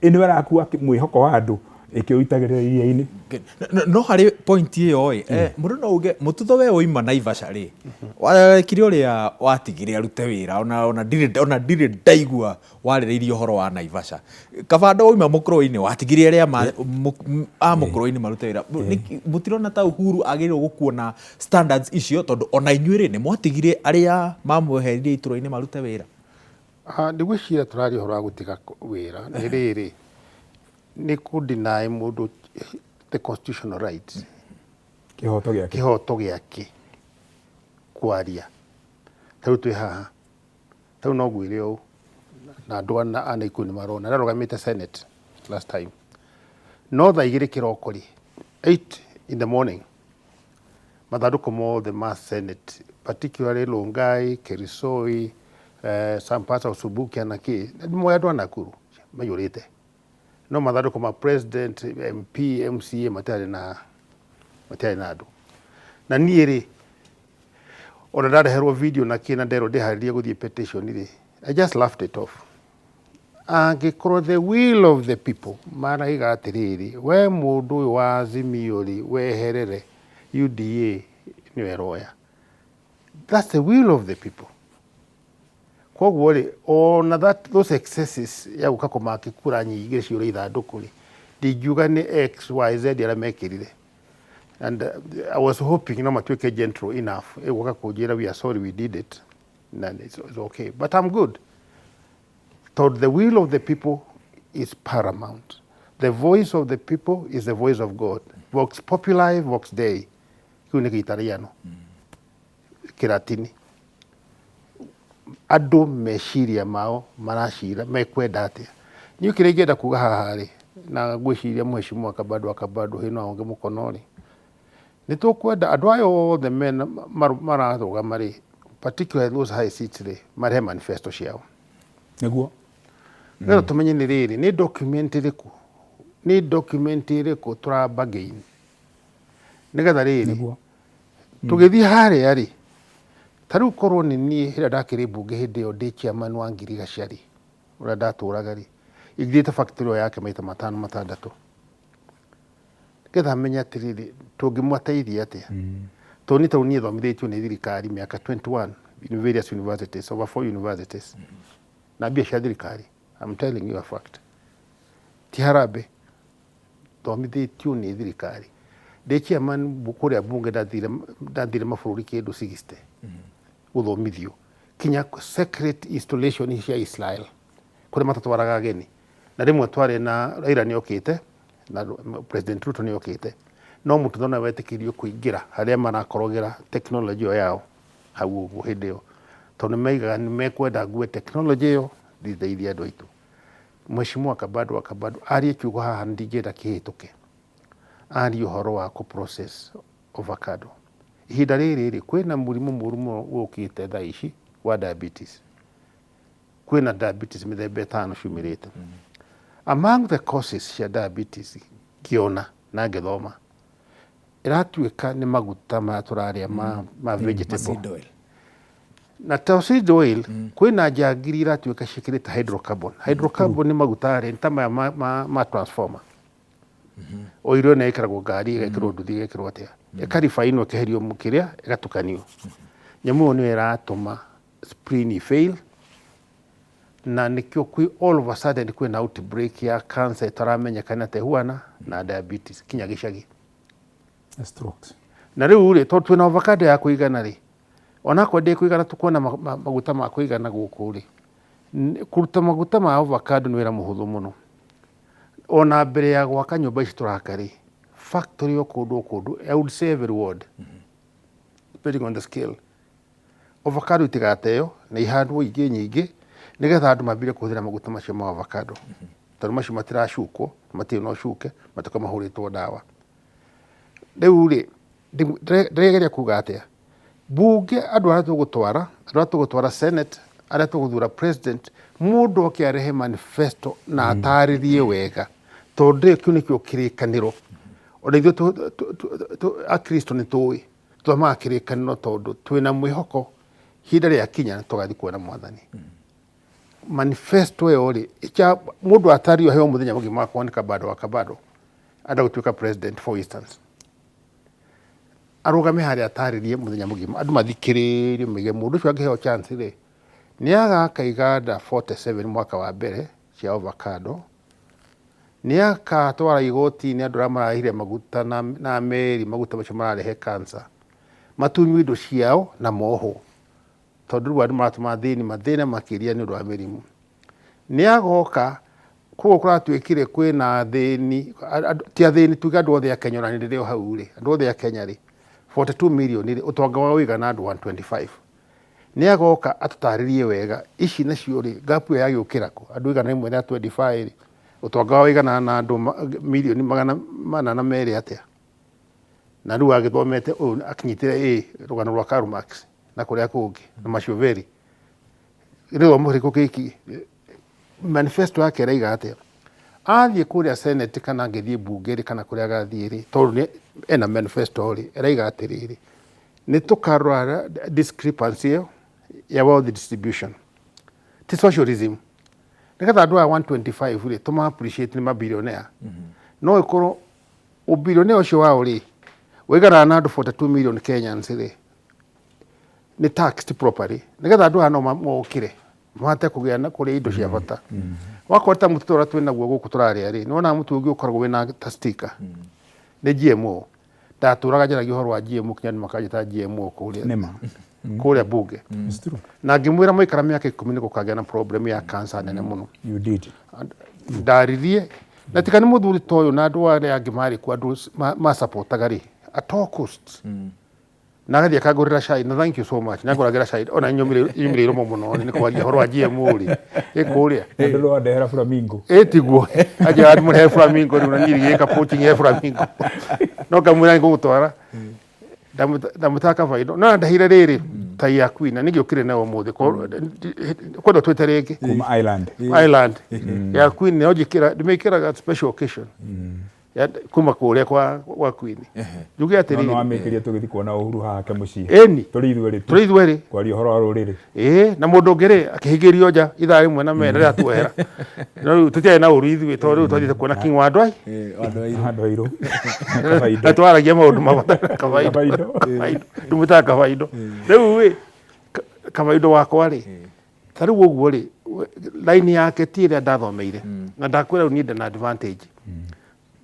ĩno ĩrakua mwĩhoko wa andũ ĩkĩũitagĩrĩra iria-inĩ. No harĩ point ĩyo ĩ, mũndũ no uge Mũtutho, we woima Naivasha rĩ, warekire ũrĩa watigire arute wĩra, ona ndirĩ ndaigua warĩrĩirie ũhoro wa Naivasha. Kabanda, woima mũkũrũ-inĩ, watigire arĩa a mũkũrũ-inĩ marute wĩra. Mũtirona ta Uhuru agĩrĩirwo gũkuo na standards icio, tondũ ona inyuĩ rĩ, nĩ mwatigire arĩa mamweheririe itũra-inĩ marute wĩra? Ah, ndigwĩciria tũraria ũhoro wa gũtiga wĩra. Nĩ rĩrĩ, nĩ kũ-deny mũndũ the constitutional rights. Kĩhoto gĩake. Kĩhoto gĩake kwaria. Ta rĩu twĩ haha, ta rĩu no ngwĩre ũũ, na andũ a Naikuru nĩ marona ndarũgamĩte Senate last time, no thaa 2 kĩroko rĩ, 8 in the morning, mathandũkũ mothe ma Senate, particularly Rongai, Kerisoi, some parts of Subukia na kĩ, moya andũ a Nakuru maiyũrĩte, no mathandũkũ ma president, MP, MCA matiarĩ na andũ. Na niĩ rĩ, ona ndareherwo video na kĩ na nderwo ndĩharĩrie gũthiĩ petition rĩ, I just laughed it off. Angĩkorwo the will of the people maraiga atĩrĩrĩ, we mũndũ ũyũ wa Azimio rĩ, weherere, UDA nĩyo ĩroya, that's the will of the people. Koguo rĩ, ona those excesses ya gũka kũmaki kura nyingĩ ciũre ithandũkũ rĩ, ndingiuga nĩ X Y Z arĩa mekĩrire. And I was hoping no matuĩke gentle enough ĩgũka kũnjĩra, "We are sorry we did it," and it's okay. But I'm good, tondũ the will of the people is paramount. The voice of the people is the voice of God. Vox populi, vox Dei. Kĩu nĩ Gĩitaliano, Kĩratini. Andũ meciria mao maracira mekwenda atĩa. Niĩ kĩrĩa ingĩenda kuga haha rĩ, na ngwĩciria Mheshimiwa Kabado Kabado hĩno aonge mũkono rĩ, nĩ tũkwenda andũ aya othe mena mararũgama rĩ, particularly those high seats rĩ, marehe manifesto ciao. Nĩgetha tũmenye nĩ rĩrĩ, nĩ document ĩrĩkũ tũra bargain, nĩgetha rĩrĩ tũgĩthiĩ harĩa rĩ. Ta rĩu korwo nĩ niĩ, hĩrĩa ndakĩrĩ mbunge hĩndĩ ĩyo ndĩ chairman wa Ngirigaca rĩ, ũrĩa ndatũraga rĩ, ingĩthiĩte factory ĩyo yake maita matano matandatũ, nĩgetha menye atĩrĩrĩ, tũngĩmwateithia atĩa. Tondũ nĩ tarĩu niĩ thomithĩtio nĩ thirikari mĩaka 21 in various universities, over four universities, na mbia cia thirikari. I'm telling you a fact, ti harambee. Thomithĩtio nĩ thirikari ndĩ chairman kũrĩa bunge. Ndathire mabũrũri kĩndũ 60 gũthomithio, kinya secret installation cia Israel kũrĩa matatwaraga ageni. Na rĩmwe twarĩ na Raila nĩ okĩte na President Ruto nĩ okĩte, no Mũtutho no wetĩkĩrio kũingĩra harĩa marakorogera technology ĩyo yao hau ũguo hĩndĩ ĩyo, tondũ nĩ maigaga nĩ mekwenda ngue technology ĩyo nditeithie andũ aitũ. Mheshimiwa Kabado wa Kabado arie kiugo haha, ndingĩenda kĩhĩtũke. Arie ũhoro wa kũ process avocado. Ihinda rĩrĩ rĩ, kwĩna mũrimũ mũru mũno ũkĩte thaa ici wa diabetes. Kwĩna diabetes mĩthemba ĩtano ciumĩrĩte. Among the causes cia diabetes ngĩona na ngĩthoma, ĩratuĩka nĩ maguta maya tũrarĩa ma vegetable. Seed oil. Na ta seed oil, kwĩna njangiri iratuĩka ciĩkĩrĩte hydrocarbon. Hydrocarbon nĩ maguta rĩ, nĩ ta maya ma transformer. Oil ĩno ĩkĩragwo ngari, ĩgekĩrwo nduthi, ĩgekĩrwo atĩa, ĩkaribainwo, ĩkeherio kĩrĩa, ĩgatukanio. Nyamũ ĩyo nĩyo ĩratũma spleen fail, na nĩkĩo kwĩ all of a sudden kwĩna outbreak ya cancer ĩtaramenyekana ta ĩhuana na diabetes kinya gĩcagi. Strokes. Na rĩu rĩ, tondũ twĩna avocado ya kũigana rĩ, onakorwo ndĩkũigana tũkuona maguta ma kũigana gũkũ rĩ, kũruta maguta ma avocado nĩ wĩra mũhũthũ mũno. Ona mbere ya gwaka nyũmba ici tũraka rĩ, factory o kũndũ o kũndũ, I would say every ward, depending on the scale. Avocado itigateo na ihandwo ingĩ nyingĩ nĩgetha andũ mambire kũhũthĩra maguta macio ma avocado. Tondũ macio matiracukwo, matirĩ na ũcuke, matikoragwo mahũrĩtwo ndawa. Rĩu rĩ, ndĩregeria kuga atĩa? Bunge andũ arĩa tũgũtwara, andũ arĩa tũgũtwara Senate, arĩa tũgũthura president, mũndũ oke arehe manifesto na atarĩrie wega, tondũ kĩu nĩkĩo kĩrĩkanĩro. Ona ithuĩ Akristo nĩ tũĩ, tũthomaga kĩrĩkanĩro tondũ twĩna mwĩhoko ihinda rĩakinya tũgathiĩ kuona Mwathani. Manifesto ĩyo rĩ, mũndũ atario aheo mũthenya mũgima wa kuoneka bado wa kabado, enda gũtuĩka president for instance. Arũgame harĩa atarĩrie mũthenya mũgima, andũ mathikĩrĩrie maige mũndũ ũcio angĩheo chance rĩ, nĩ agaka iganda 47 mwaka wa mbere cia avocado, nĩ agatwara igoti-inĩ andũ arĩa mararehire maguta na meri, maguta macio mararehe cancer, matunywo indo ciao na mohwo, tondũ rĩu andũ maratũma athĩni mathĩne makĩria nĩ ũndũ wa mĩrimũ. Nĩ agoka koguo kũratuĩkire kwĩna athĩni, ti athĩni tuge andũ othe a Kenya ona nĩ ndĩrĩ o hau rĩ, andũ othe a Kenya rĩ, 42 million rĩ, ũtonga wao ũigana andũ 125. Nĩ agoka atũtarĩrie wega ici nacio rĩ, gap ĩyo yagĩũkĩra kũ, andũ igana rĩmwe rĩa 25 rĩ, ũtonga wao ũiganaga na andũ mirioni 402 atĩa? Na rĩu agĩthomete ũyũ akinyitĩre ĩ rũgano rwa Karl Marx na kũrĩa kũngĩ na Machiavelli. Gĩthomo kĩrĩkũ gĩkĩ? Manifesto yake ĩraiga atĩa? Athiĩ kũrĩa Senate kana angĩthiĩ bunge rĩ kana kũrĩa agathiĩ rĩ, tondũ nĩ ena manifesto rĩ, ĩraiga atĩrĩrĩ, nĩ tũkarora discrepancy ĩyo ya wealth distribution. Ti socialism. Nĩgetha andũ aya 125 rĩ, tũma appreciate nĩ mabillionaire. No ĩkorwo ũbillionaire ũcio wao rĩ, ũiganaga na andũ 42 million Kenyans rĩ, nĩ taxed properly. Nĩgetha andũ aya no mokĩre mahote kũgĩa na kũrĩa indo cia bata. Wakorwo ta mũtitũ ũrĩa twĩ naguo gũkũ tũrarĩa rĩ, nĩ wonaga mũtĩ ũngĩ ũkoragwo wĩna ta sticker. Nĩ GMO. Ndatũraga njaragia ũhoro wa GMO kinya andũ makanjĩta GMO kũrĩa. Nĩma. Kũrĩa bunge. It's true. Na ngĩmwĩra maikara mĩaka 10 nĩ gũkagĩa na problem ya cancer nene mũno. You did. Ndaririe na tiga nĩ mũthuri ta ũyũ na andũ arĩa angĩ marĩ kuo andũ ma supportaga rĩ, at all costs. Na agathiĩ akangũrĩra cai na thank you so much. Nĩangũragĩra cai ona nyumĩrĩire iromo mũno nĩ kwaria ũhoro wa GMO rĩ. Ĩ kũrĩa. Na ndũrĩ wandehera flamingo. Ĩ tiguo. Anjĩra ndĩmũrehe flamingo rĩu na niĩ gĩka poaching ya flamingo. No ngamwĩra nĩngũgũtwara. Ndamũtaga Kabaidũ. No andeheire rĩrĩ tai ya Queen na nĩngĩũkire nayo ũmũthĩ. Kwenda twĩte rĩngĩ. Kuma Ireland. Ireland. Ya Queen no njĩkĩra ndĩmĩkĩraga special occasion. Ya kuma kũrĩa kwa Queen. Njuge No atĩrĩrĩ. no wamĩkĩria tũgĩthiĩ kuona Uhuru hake mũciĩ. Ĩni. Tũrĩ ithuerĩ tu. Tũrĩ ithuerĩ. Kwaria ũhoro wa rũrĩrĩ. Ĩĩ, na mũndũ ũngĩ rĩ akĩhingĩrio nja ithaa rĩmwe na merĩ rĩrĩa tuohera. No rĩu tũtiarĩ na ũru ithuĩ tondũ rĩu twathiĩte kuona King wa andũ ai. Andũ airũ. Kabaidũ. Na twaragia maũndũ ma bata Kabaidũ. Kabaidũ. Kabaidũ. Tũmwĩtaga Kabaidũ. Rĩu ĩ Kabaidũ wakwa rĩ, ta rĩu ũguo rĩ, line yake ti ĩrĩa ndathomeire. Na ndakwĩra rĩu niĩ ndĩna advantage.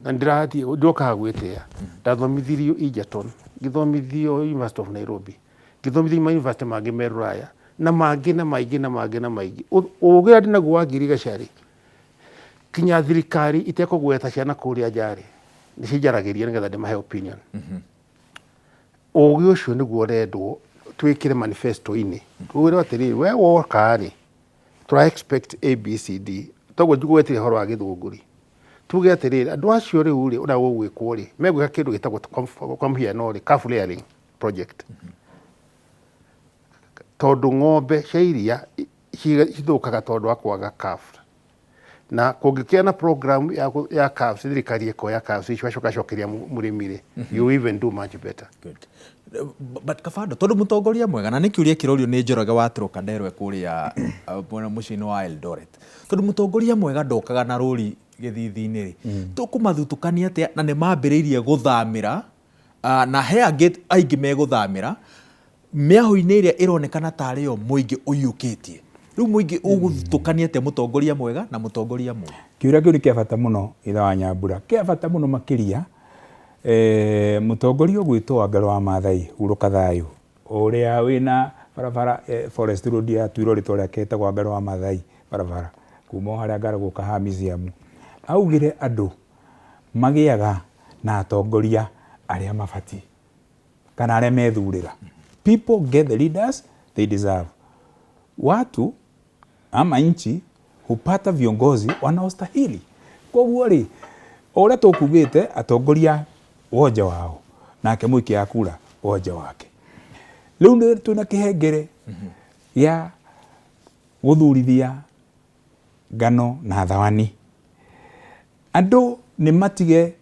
Na ndĩrathiĩ ndĩrokaga gwĩtĩa. Ndathomithirio Egerton, ngĩthomithio University of Nairobi, ngĩthomithio ma university mangĩ me Rũraya, na mangĩ na maingĩ na mangĩ na maingĩ. Ũgĩ ũrĩa ndĩnaguo wa ngirigaca rĩ, kinya thirikari itekũgweta ciana kũrĩa nja rĩ, nĩ cinjaragĩria nĩgetha ndĩmahe opinion. Ũgĩ ũcio nĩguo ũrendwo twĩkĩre manifesto-inĩ. Twĩrwo atĩrĩrĩ, we woka rĩ, tũra expect A, B, C, D. Toguo ngũgwetire ũhoro wa gĩthũngũri. Tuge atĩrĩrĩ, andũ acio rĩu rĩ, ũrĩa gũgwĩkwo rĩ, megwĩka kĩndũ gĩtagwo kwa mũhiano rĩ, calf rearing project. Tondũ ng'ombe cia iria cithũkaga tondũ wa kwaga calf. Na kũngĩkĩa na program ya calves, thirikari ĩkoya calves icio ĩgacoka ĩgacokeria mũrĩmi rĩ, you even do much better. Good. But Kabando, tondũ mũtongoria mwega na nĩ kĩũria kĩrorio nĩ Njoroge wa Trocadero kũrĩa mwena mũciĩ-inĩ wa Eldoret. Tondũ mũtongoria mwega ndokaga na rũri gĩthithi-inĩ rĩ, tũkũmathutũkania atĩa na nĩ mambĩrĩirie gũthamĩra na he angĩ aingĩ megũthamĩra mĩahũ-inĩ ĩrĩa ĩronekana tarĩ yo mũingĩ ũiyũkĩtie. Rĩu mũingĩ ũgũthutũkania atĩa mũtongoria mwega na mũtongoria mũũru? Kĩũria kĩu nĩ kĩa bata mũno ithe wa Nyambura, kĩa bata mũno makĩria. Mũtongoria ũgwĩtwo Wangarĩ wa Maathai, hurũka thayũ, ũrĩa wĩna barabara Forest Road yatuirwo rĩtwa rĩake ĩtagwo Wangarĩ wa Maathai barabara, kuma o harĩa Ngara gũka haha museum, augire andũ magĩaga na atongoria arĩa mabatiĩ kana arĩa methurĩra. People get the leaders they deserve. Watu ama nchi hupata viongozi wanaostahili. Koguo rĩ, o ũrĩa tũkugĩte atongoria wonje wao nake mũikia wa kura wonje wake. Rĩu nĩ twĩna kĩhengere gĩa gũthurithia ngano na thawani. Andũ nĩ matige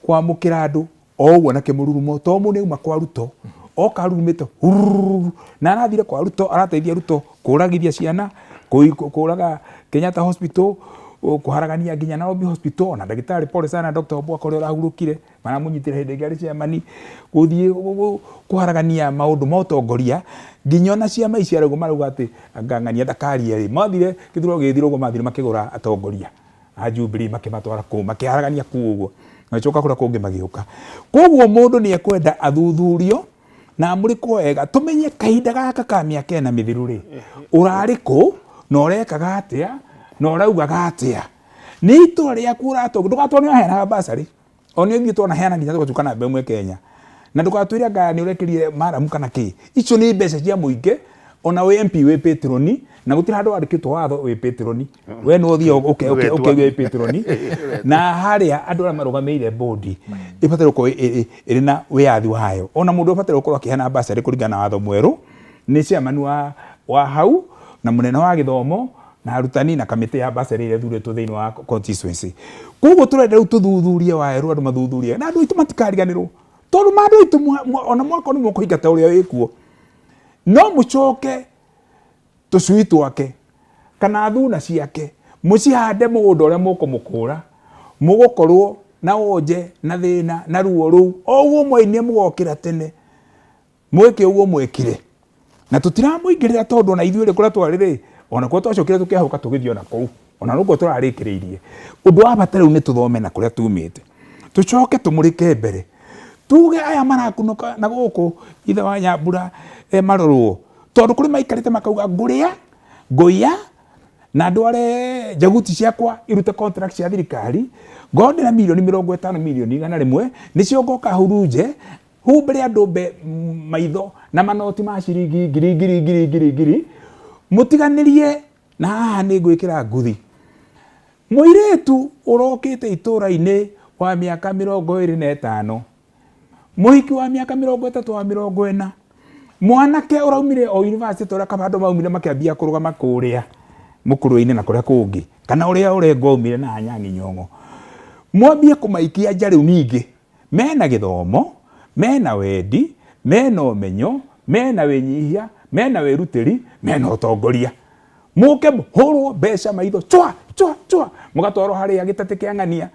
kwamũkĩra andũ o ũguo na kĩmũrurumo, to mũndũ nĩauma kwa Ruto oka arurumĩte hurururu, na arathire kwa Ruto, arateithia Ruto kũragithia ciana, kũraga Kenyatta Hospital, kũharagania nginya Nairobi Hospital, ona ndagĩtarĩ pole sana Dr. Obwaka ũrĩa ũrahurũkire, maramũnyitire hĩndĩ ĩngĩ arĩ chairman, gũthiĩ kũharagania maũndũ ma ũtongoria, nginya ona ciama ici arauga marauga atĩ anga ng'ania ndakarie rĩ, mathire gĩthurano gĩgĩthira ũguo mathire makĩgũra atongoria a Jubilee makĩmatwara kũu, makĩharagania kũu ũguo, magĩcoka kũrĩa kũngĩ magĩũka. Koguo mũndũ nĩ ekwenda athuthurio na amũrĩkwo wega, tũmenye kahinda gaka ka mĩaka ĩna mĩthiru rĩ, ũrarĩ kũ na ũrekaga atĩa na ũraugaga atĩa. Nĩ itũra rĩaku ũratongoria, ndũgatware nĩ waheanaga bursary, o nĩ ithuĩ twanaheana nginya tũgatuĩka namba ĩmwe Kenya, na ndũgatwĩre anga nĩ ũrekĩrire maramu kana kĩ, icio nĩ mbeca cia mũingĩ, ona wĩ MP wĩ patron, na gũtirĩ handũ wandĩkĩtwo watho wĩ patron, we no ũthiĩ ũkeigue wĩ patron, na harĩa andũ arĩa marũgamĩrĩire board ĩbataire gũkorwo ĩrĩ na wĩyathi wayo, ona mũndũ ũbataire gũkorwo akĩheana bursary kũringana na watho mwerũ nĩ chairman wa hau na mũnene wa gĩthomo na arutani na kamĩtĩ ya bursary ĩrĩa ĩthurĩtwo thĩinĩ wa constituency. Koguo tũrenda rĩu tũthuthurie waerũ, andũ mathuthurie na andũ aitũ matikariganĩrwo, tondũ ma andũ aitũ ona mwaka nĩ mũkũingata ũrĩa wĩkuo, no mũcoke tũcui twake kana thuna ciake mũcihande mũgũnda ũrĩa mũkũmũkũra, mũgũkorwo na wonje na thĩna na ruo rũu o ũguo mwainire mũgokĩra tene mwĩke ũguo mwekire, na tũtiramũingĩrĩra tondũ ona ithuĩ rĩ kũrĩa twarĩ rĩ ona kuo twacokire tũkĩahũka tũgĩthiĩ ona kũu, ona noguo tũrarĩkĩrĩirie. Ũndũ wa bata rĩu nĩ tũthome na kũrĩa tumĩte, tũcoke tũmũrĩke mbere, tuge aya marakunũka na gũkũ ithe wa Nyambura marorwo, tondũ kũrĩ maikarĩte makauga ngũrĩa ngũiya na ndware njaguti ciakwa irute contract cia thirikari, ngorwo ndĩna mirioni 50 mirioni 100 nĩcio ngoka hurunje humbĩre andũ maitho na manoti ma ciringi ngiri ngiri ngiri ngiri ngiri, mũtiganĩrie na haha nĩ ngwĩkĩra nguthi. Mũirĩtu ũrokĩte itũra-inĩ wa mĩaka 25, mũhiki wa mĩaka 30 wa 40, mwanake ũraumire o university ta ũrĩa Kabando maumire makĩambia kũrũgama kũrĩa mũkũrũ-inĩ na kũrĩa kũngĩ, kana ũrĩa Orengo aumire na Anyang'i Nyong'o, mwambie kũmaikia nja rĩu ningĩ mena gĩthomo, mena wendi, mena ũmenyo, mena wĩnyihia, mena wĩrutĩri, mena ũtongoria. Mũke mũhũrwo mbeca maitho chwa chwa chwa, mũgatwarwo harĩa gĩtatĩ kĩa ng'ania,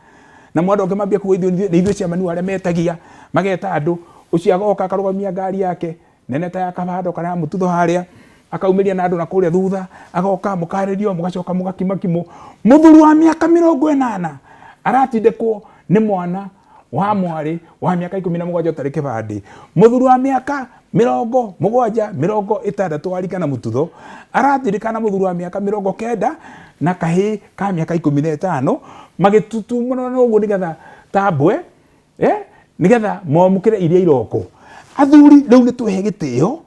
na mwandũ angĩ mambia kuga ithuĩ nĩ ithuĩ ciamani arĩa metagia, mageta andũ, ũcio agoka akarũgamia ngari yake nene ta ya Kabando kana ya Mũtutho harĩa, akaumĩria na andũ na kũrĩa thutha, agoka mũkarĩrio, mũgacoka mũgakimakimwo. Mũthuri wa mĩaka 80 aratindĩkwo nĩ mwana wa mwarĩ wa mĩaka 17 ũtarĩ kĩbandĩ. Mũthuri wa mĩaka 70 60 wa rika na Mũtutho aratindĩkana mũthuri wa mĩaka 90 na kahĩĩ ka mĩaka 15, magĩtutumũrana ũguo nĩgetha tambwe, nĩgetha mwamũkĩre iria iroko. Athuri rĩu nĩ twĩhe gĩtĩo.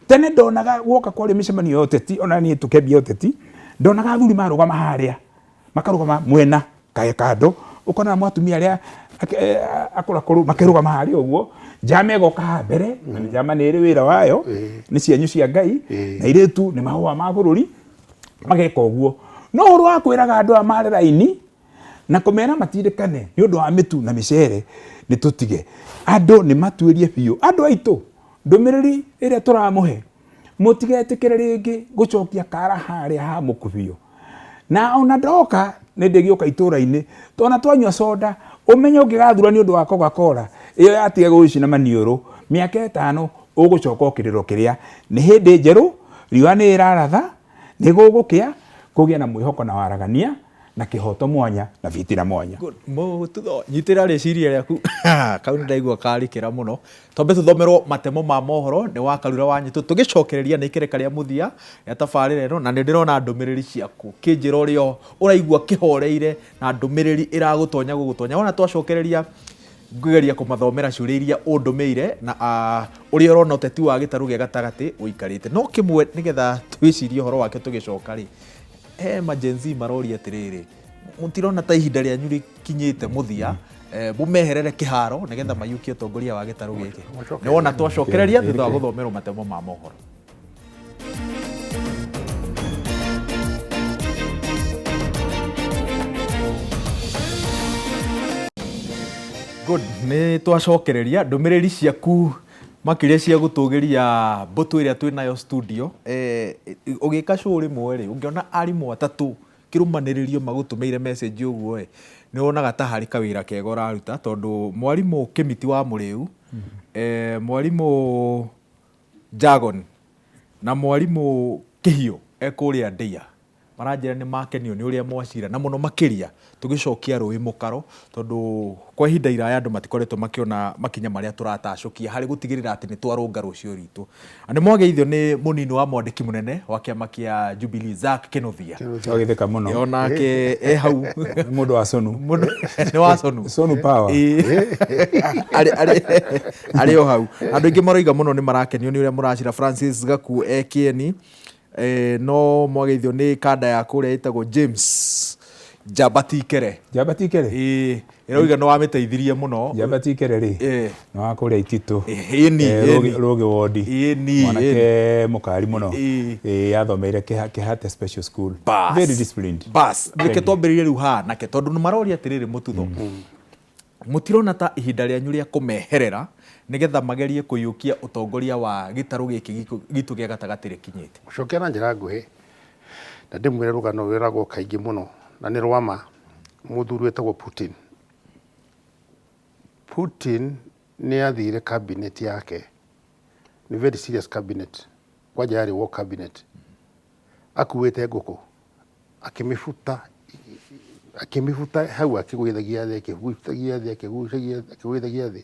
Tene ndonaga guoka kwarĩ mĩcemanio ya ũteti, ona niĩ tũkĩambia ũteti, ndonaga athuri marũgama harĩa, makarũgama mwena kae kando, ũkona mwatumia arĩa akũrakũrũ makĩrũgama harĩa ũguo, njama ĩgoka haha mbere, na njama nĩ ĩrĩ wĩra wayo, nĩ cianyu cia Ngai, na airĩtu nĩ mahũa ma bũrũri, mageka ũguo. No ũhoro wa kwĩraga andũ aya marĩ raini na kũmera matindĩkane nĩ ũndũ wa mĩtu na mĩcere, nĩ tũtige. Andũ nĩ matuĩrie biũ. Andũ aitũ, ndũmĩrĩri ĩrĩa tũramũhe, mũtigetĩkĩre rĩngĩ gũcokia kara harĩa ha mũkubio. Na ona ndoka nĩ ndĩgĩũka itũra-inĩ, tona twanyua soda, ũmenye ũngĩgathura nĩ ũndũ wa Coca-Cola, ĩyo yatiga gũgĩcina maniũrũ, mĩaka 5 ũgũcoka ũkĩrĩro kĩrĩa. Nĩ hĩndĩ njerũ, riũa nĩ ĩraratha, nĩ gũgũkĩa, kũgĩe na mwĩhoko na waragania, Na kĩhoto mwanya na bitina mwanya. Good. Mũtutho, nyitĩra rĩciria rĩaku kau nĩ ndaigua karikĩra mũno. Twambe tũthomerwo matemo ma mohoro nĩ wa Karura wa Nyitũ, tũgĩcokereria nĩ ikereka rĩa mũthia rĩa tabarĩra ĩno, na nĩ ndĩrona ndũmĩrĩri ciaku kĩnjĩra ũrĩa ũraigua kĩhoreire na ndũmĩrĩri ĩragũtonya gũgũtonya. Wona twacokereria ngũgeria kũmathomera ciũria iria ũndũmĩire na ũrĩa ũrona ũteti wa gĩtarũ gĩa gatagatĩ ũikarĩte. No kĩmwe nĩgetha twĩcirie ũhoro wakĩo tũgĩcoka rĩ, he ma Gen Z maroria atĩrĩrĩ, mũtirona ta ihinda rĩanyu rĩkinyĩte mũthia, mũmeherere kĩharo nĩgetha maiyũkie ũtongoria wa gĩtarũ gĩkĩ? Nĩ wona twacokereria thutha wa gũthomerwo matemo ma mohoro. Good, nĩ twacokereria ndũmĩrĩri ciaku makĩria cia gũtũgĩria mbũtũ ĩrĩa twĩ nayo studio. Ũgĩka show rĩmwe rĩ, ũngĩona arimũ atatũ kĩrũmanĩrĩrio magũtũmĩire message ũguo ĩ, nĩ wonaga ta harĩ kawĩra kega ũraruta, tondũ mwarimũ Kĩmiti wa Mũrĩu, mwarimũ Jagon na mwarimũ Kĩhiũ e kũrĩa Ndĩa, maranjĩra nĩ makenio nĩ ũrĩa mwacira, na mũno makĩria tũgĩcokia rũĩ mũkaro, tondũ kwa ihinda iraya andũ matikoretwo makĩona makinya marĩa tũratacũkia harĩ gũtigĩrĩra atĩ nĩ twarũnga rũciũ rwitũ. Na nĩ mwageithio nĩ mũnini wa mwandĩki mũnene wa kĩama kĩa Jubilee Zack Kĩnuthia. Twagĩtheka mũno. Onake e hau. Nĩ mũndũ wa Sonu. Nĩ wa Sonu. Sonu power. Arĩ o hau. Andũ aingĩ maroiga mũno nĩ marakenio nĩ ũrĩa mũracira. Francis Gaku e Kĩeni. No mwageithio nĩ kanda ya kũrĩa ĩtagwo James Njamba Tikere. Njamba Tikere? Ĩĩ, ĩrauga nĩ wamĩteithirie mũno. Njamba Tikere rĩ, nĩ wa kũrĩa Ititũ. Ĩni, ĩni. Rũgĩ wondi. Ĩni, Mwanake mũkari mũno. Ĩĩ, athomeire Kĩhate Special School. Bas. Very disciplined. Bas. Reke twambĩrĩrie rĩu haha nake, tondũ nĩ maroria atĩrĩrĩ mũtutho. Mũtirona ta ihinda rĩanyu rĩa kũmeherera nĩgetha magerie kũiyũkia ũtongoria wa gĩtarũ gĩkĩ gitũ gĩa gatagatĩ rĩkinyĩte? Gũcokia na njĩra nguhĩ, na ndĩmwĩre rũgano rwĩragwo kaingĩ mũno na nĩ rwa ma, mũthuri wĩtagwo Putin. Putin nĩ athire cabinet yake, nĩ very serious cabinet, kwanja yarĩ war cabinet, akuĩte ngũkũ, akĩmĩbuta, akĩmĩbuta hau akĩgũithagia thĩ, akĩgũithagia thĩ, akĩgũithagia, akĩgũithagia thĩ.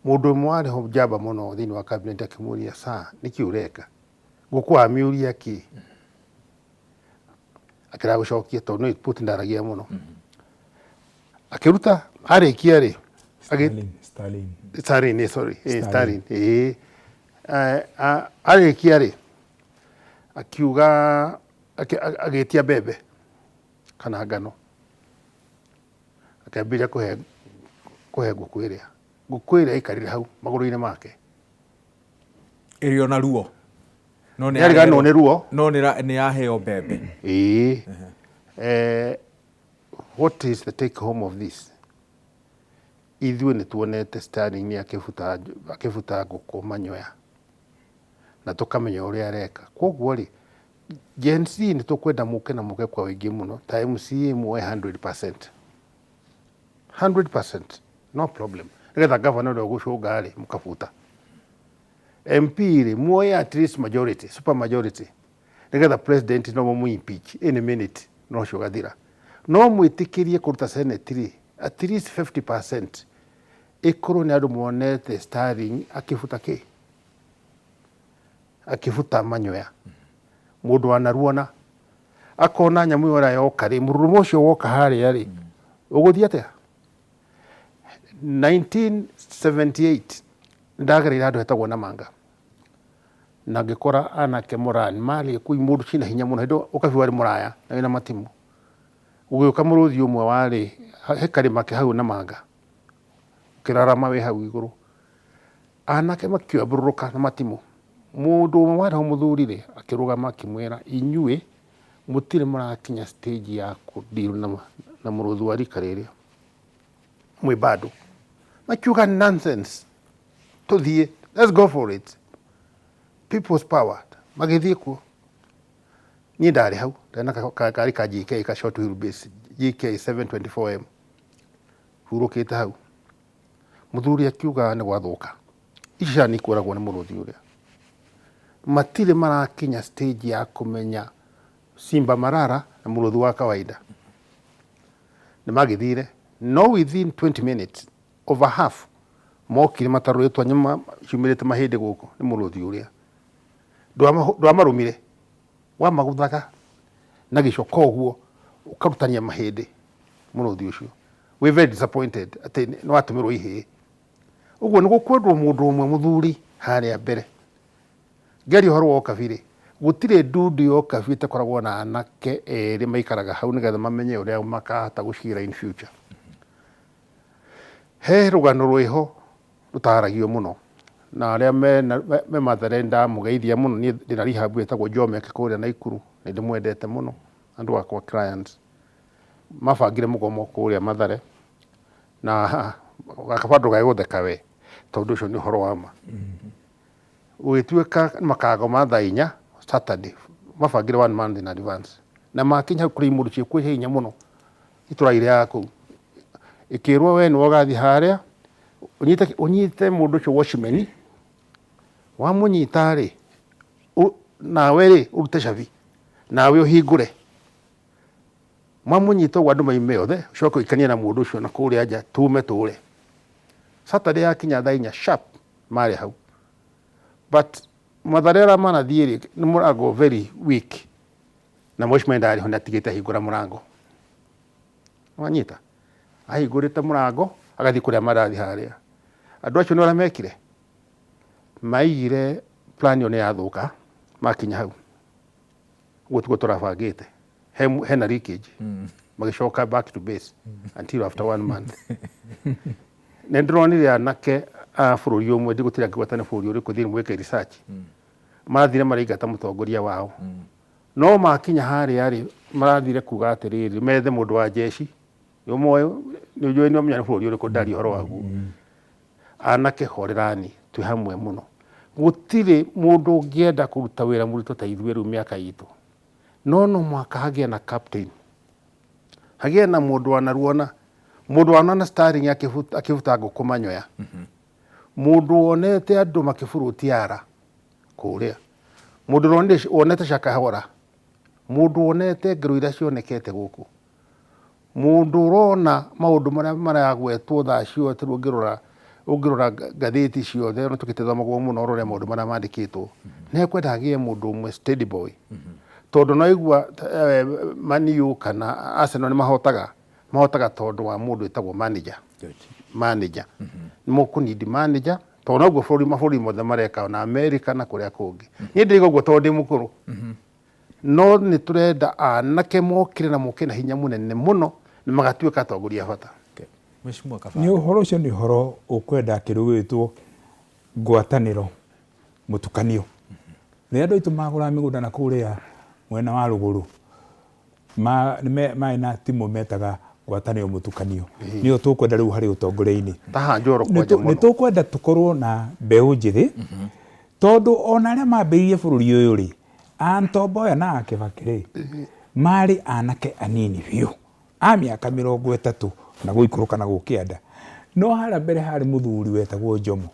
Mũndũ ũmwe warĩ ho njamba mũno thĩinĩ wa cabinet akĩmũria, sir, nĩkĩ ũreka? Ngũkũ amĩũria kĩ? Akĩrega gũcokia tondũ nĩ Putin ndaragia mũno. Akĩruta, arĩkia rĩ, Stalin, Stalin. Stalin, sorry, Stalin, Arĩkia rĩ, akiuga, agĩtia mbembe kana ngano. Akĩambĩrĩria kũhe ngũkũ ĩrĩa. Ngũkũ ĩrĩa ĩikarire hau magũrũ-inĩ make. Ĩrĩ ona ruo. No nĩ Nĩariganĩrwo nĩ ruo. No nĩ yaheo mbembe. Ĩĩ. What is the take home of this? Ithuĩ nĩ tuonete Stalin akĩbuta ngũkũ manyoya na tũkamenya ũrĩa areka. Koguo rĩ, Gen Z nĩ tũkwenda mũke na mũke kwa ũingĩ mũno, ta MCA muoe 100%. 100%, no problem. Nĩgetha gavana ũrĩa ũgũcũnga rĩ, mũkabuta. MP rĩ, muoe at least majority, super majority. Nĩgetha president no mũmũ impeach any minute, no ũcio ũgathira. No mwĩtĩkĩrie kũruta Senate rĩ, at least 50% ĩkorwo nĩ andũ monete Stalin akĩbuta kĩ? Akĩbuta manyoya. Mũndũ wanaruona. Akona nyamũ ĩyo ĩrĩa yoka rĩ, mũrurumo ũcio woka harĩa rĩ, ũgũthiĩ atĩa? 1978 ndagereire handũ hetagwo Namanga. Na ngĩkora anake Moran marĩ kũu mũndũ ciĩna hinya mũno. Hĩndĩ ĩyo ũkabi warĩ mũraya na wĩna matimũ. Gũgĩũka mũrũthi ũmwe warĩ he karĩma ke hau Namanga. Ũkĩrarama wĩ hau igũrũ. Anake makĩambũrũrũka na matimũ. Mũndũ ũmwe warĩ ho mũthuri rĩ, akĩrũgama akĩmwĩra, inyuĩ mũtirĩ mũrakinya stage ya kũ deal na mũrũthi wa rika rĩrĩ. Mwĩ bado. Makiuga nonsense. Tũthiĩ, let's go for it. People's power. Magĩthiĩ kuo. Niĩ ndarĩ hau, ndarĩ na kari ka GK ka short wheel base, GK 724M. Hurũkĩte hau. Mũthuri akiuga nĩ gwathũka. Ici ciana nĩ ikũragwo nĩ mũrũthi ũrĩa. Matirĩ marakinya stage ya kũmenya Simba Marara na mũrũthi wa kawaida. Nĩ magĩthire no within 20 minutes over half mokire matarũrĩtwo nyama ciumĩrĩte mahĩndĩ gũkũ nĩ mũrũthi ũrĩa. Ndwamarũmire, wamagũthaga na gĩcoka ũguo ũkarutania mahĩndĩ mũrũthi ũcio. Wĩ very disappointed atĩ nĩ watũmĩrwo ihĩĩ. Ũguo nĩ gũkwendwo mũndũ ũmwe mũthuri harĩa mbere. Ngĩaria ũhoro wa ũkabi-rĩ, gũtirĩ ndundu ya ũkabi ĩtakoragwo na anake erĩ maikaraga hau nĩgetha mamenye ũrĩa makahota gũcira in future. He rũgano rwĩho rũtaragio mũno na arĩa me Mathare ndamũgeithia mũno, niĩ ndĩna rehab ĩtagwo Jomek kũrĩa Naikuru, nĩ ndĩmwendete mũno andũ akwa clients. Mabangire mũgomo kũrĩa Mathare na gakaba ndũkae gũtheka we tondũ ũcio nĩ ũhoro wa ma. Gũgĩtuĩka makagoma thaa inya Saturday, mabangire one month in advance na makinya hau kũrĩ imũndũ ciĩkuo cia hinya mũno itũra irĩa kũu, ĩkĩrwo we nĩwe ũgathiĩ harĩa ũnyite ũnyite mũndũ ũcio watchman, wamũnyita rĩ nawe rĩ ũrute cabi nawe ũhingũre. Mwamũnyita ũguo andũ maime othe, ũcoke ũikanie na mũndũ ũcio na kũrĩa nja tume tũre. Saturday yakinya thaa inya sharp marĩ hau. But Mathare arĩa manathiĩ rĩ nĩ mũrango very weak na watchman ndarĩ ho nĩ atigĩte ahingũra mũrango. Wanyita? Ahingũrĩte mũrango agathiĩ kũrĩa marathiĩ harĩa. Andũ acio nĩ ũrĩa mekire? Maigire plan ĩyo nĩ yathũka makinya hau. Ũguo tiguo tũrabangĩte. Hena leakage. Magĩcoka back to base until after one month. Nĩ ndĩronire anake a bũrũri ũmwe, ndigũtira ngĩgweta nĩ bũrũri ũrĩkũ, thiĩ mwĩke research. Marathire maraingata mũtongoria wao. No makinya harĩa rĩ, marathire kuga atĩrĩrĩ, methe mũndũ wa jeshi. Nĩ ũmoĩ, nĩ ũnjũĩ nĩ ũmenya nĩ bũrũri ũrĩkũ ndaria ũhoro waguo. Anake horerani, twĩ hamwe mũno. Gũtirĩ mũndũ ũngĩenda kũruta wĩra mũritũ ta ithuĩ rĩu mĩaka itũ. No no mũhaka hagĩe na captain. Hagĩe na mũndũ wanaruona. Mũndũ wanona Sterling akĩbuta ngũkũ manyoya. Mũndũ wonete andũ makĩburutia ara kũrĩa. Mũndũ wonete Shakahola. Mũndũ wonete ngero iria cionekete gũkũ. Mũndũ ũrona maũndũ marĩa maragwetwo thaa ciothe, rĩu ũngĩrora ngathĩti ciothe, ona tũgĩtithomagwo mũno ũrore maũndũ marĩa mandĩkĩtwo. Nĩ ekwenda hagĩe mũndũ ũmwe steady boy. Tondũ no igua Man U kana Arsenal nĩ mahotaga, mahotaga tondũ wa mũndũ wĩtagwo manager. Manager. Nĩ mũkũ need manager, tondũ noguo mabũrũri mothe mareka, ona America na kũrĩa kũngĩ. Niĩ ndĩraiga ũguo tondũ ndĩ mũkũrũ. No nĩ tũrenda anake mokĩre na moke na hinya mũnene mũno na magatuĩka atongoria a bata. Mheshimiwa Nĩ Kabando. ũhoro ũcio nĩ ũhoro ũkwenda kĩndũ gĩgwĩtwo ngwatanĩro mũtukanio. Rĩrĩa andũ aitũ magũraga mĩgũnda na kũrĩa mwena wa rũgũrũ, marĩ na timũ metaga ngwatanĩro mũtukanio. Nĩyo tũkwenda rĩu harĩ ũtongoria-inĩ. Ta haha Njoro kwanja Nĩ mũno. tũkwenda tũkorwo na mbeũ njĩthĩ, tondũ ona arĩa mambĩrĩirie bũrũri ũyũ rĩ, a Tom Mboya na a Kibaki rĩ, marĩ anake anini biũ, a mĩaka 30 na gũikũrũka na gũkĩanda. No harĩa mbere harĩ mũthuri wetagwo Jomo.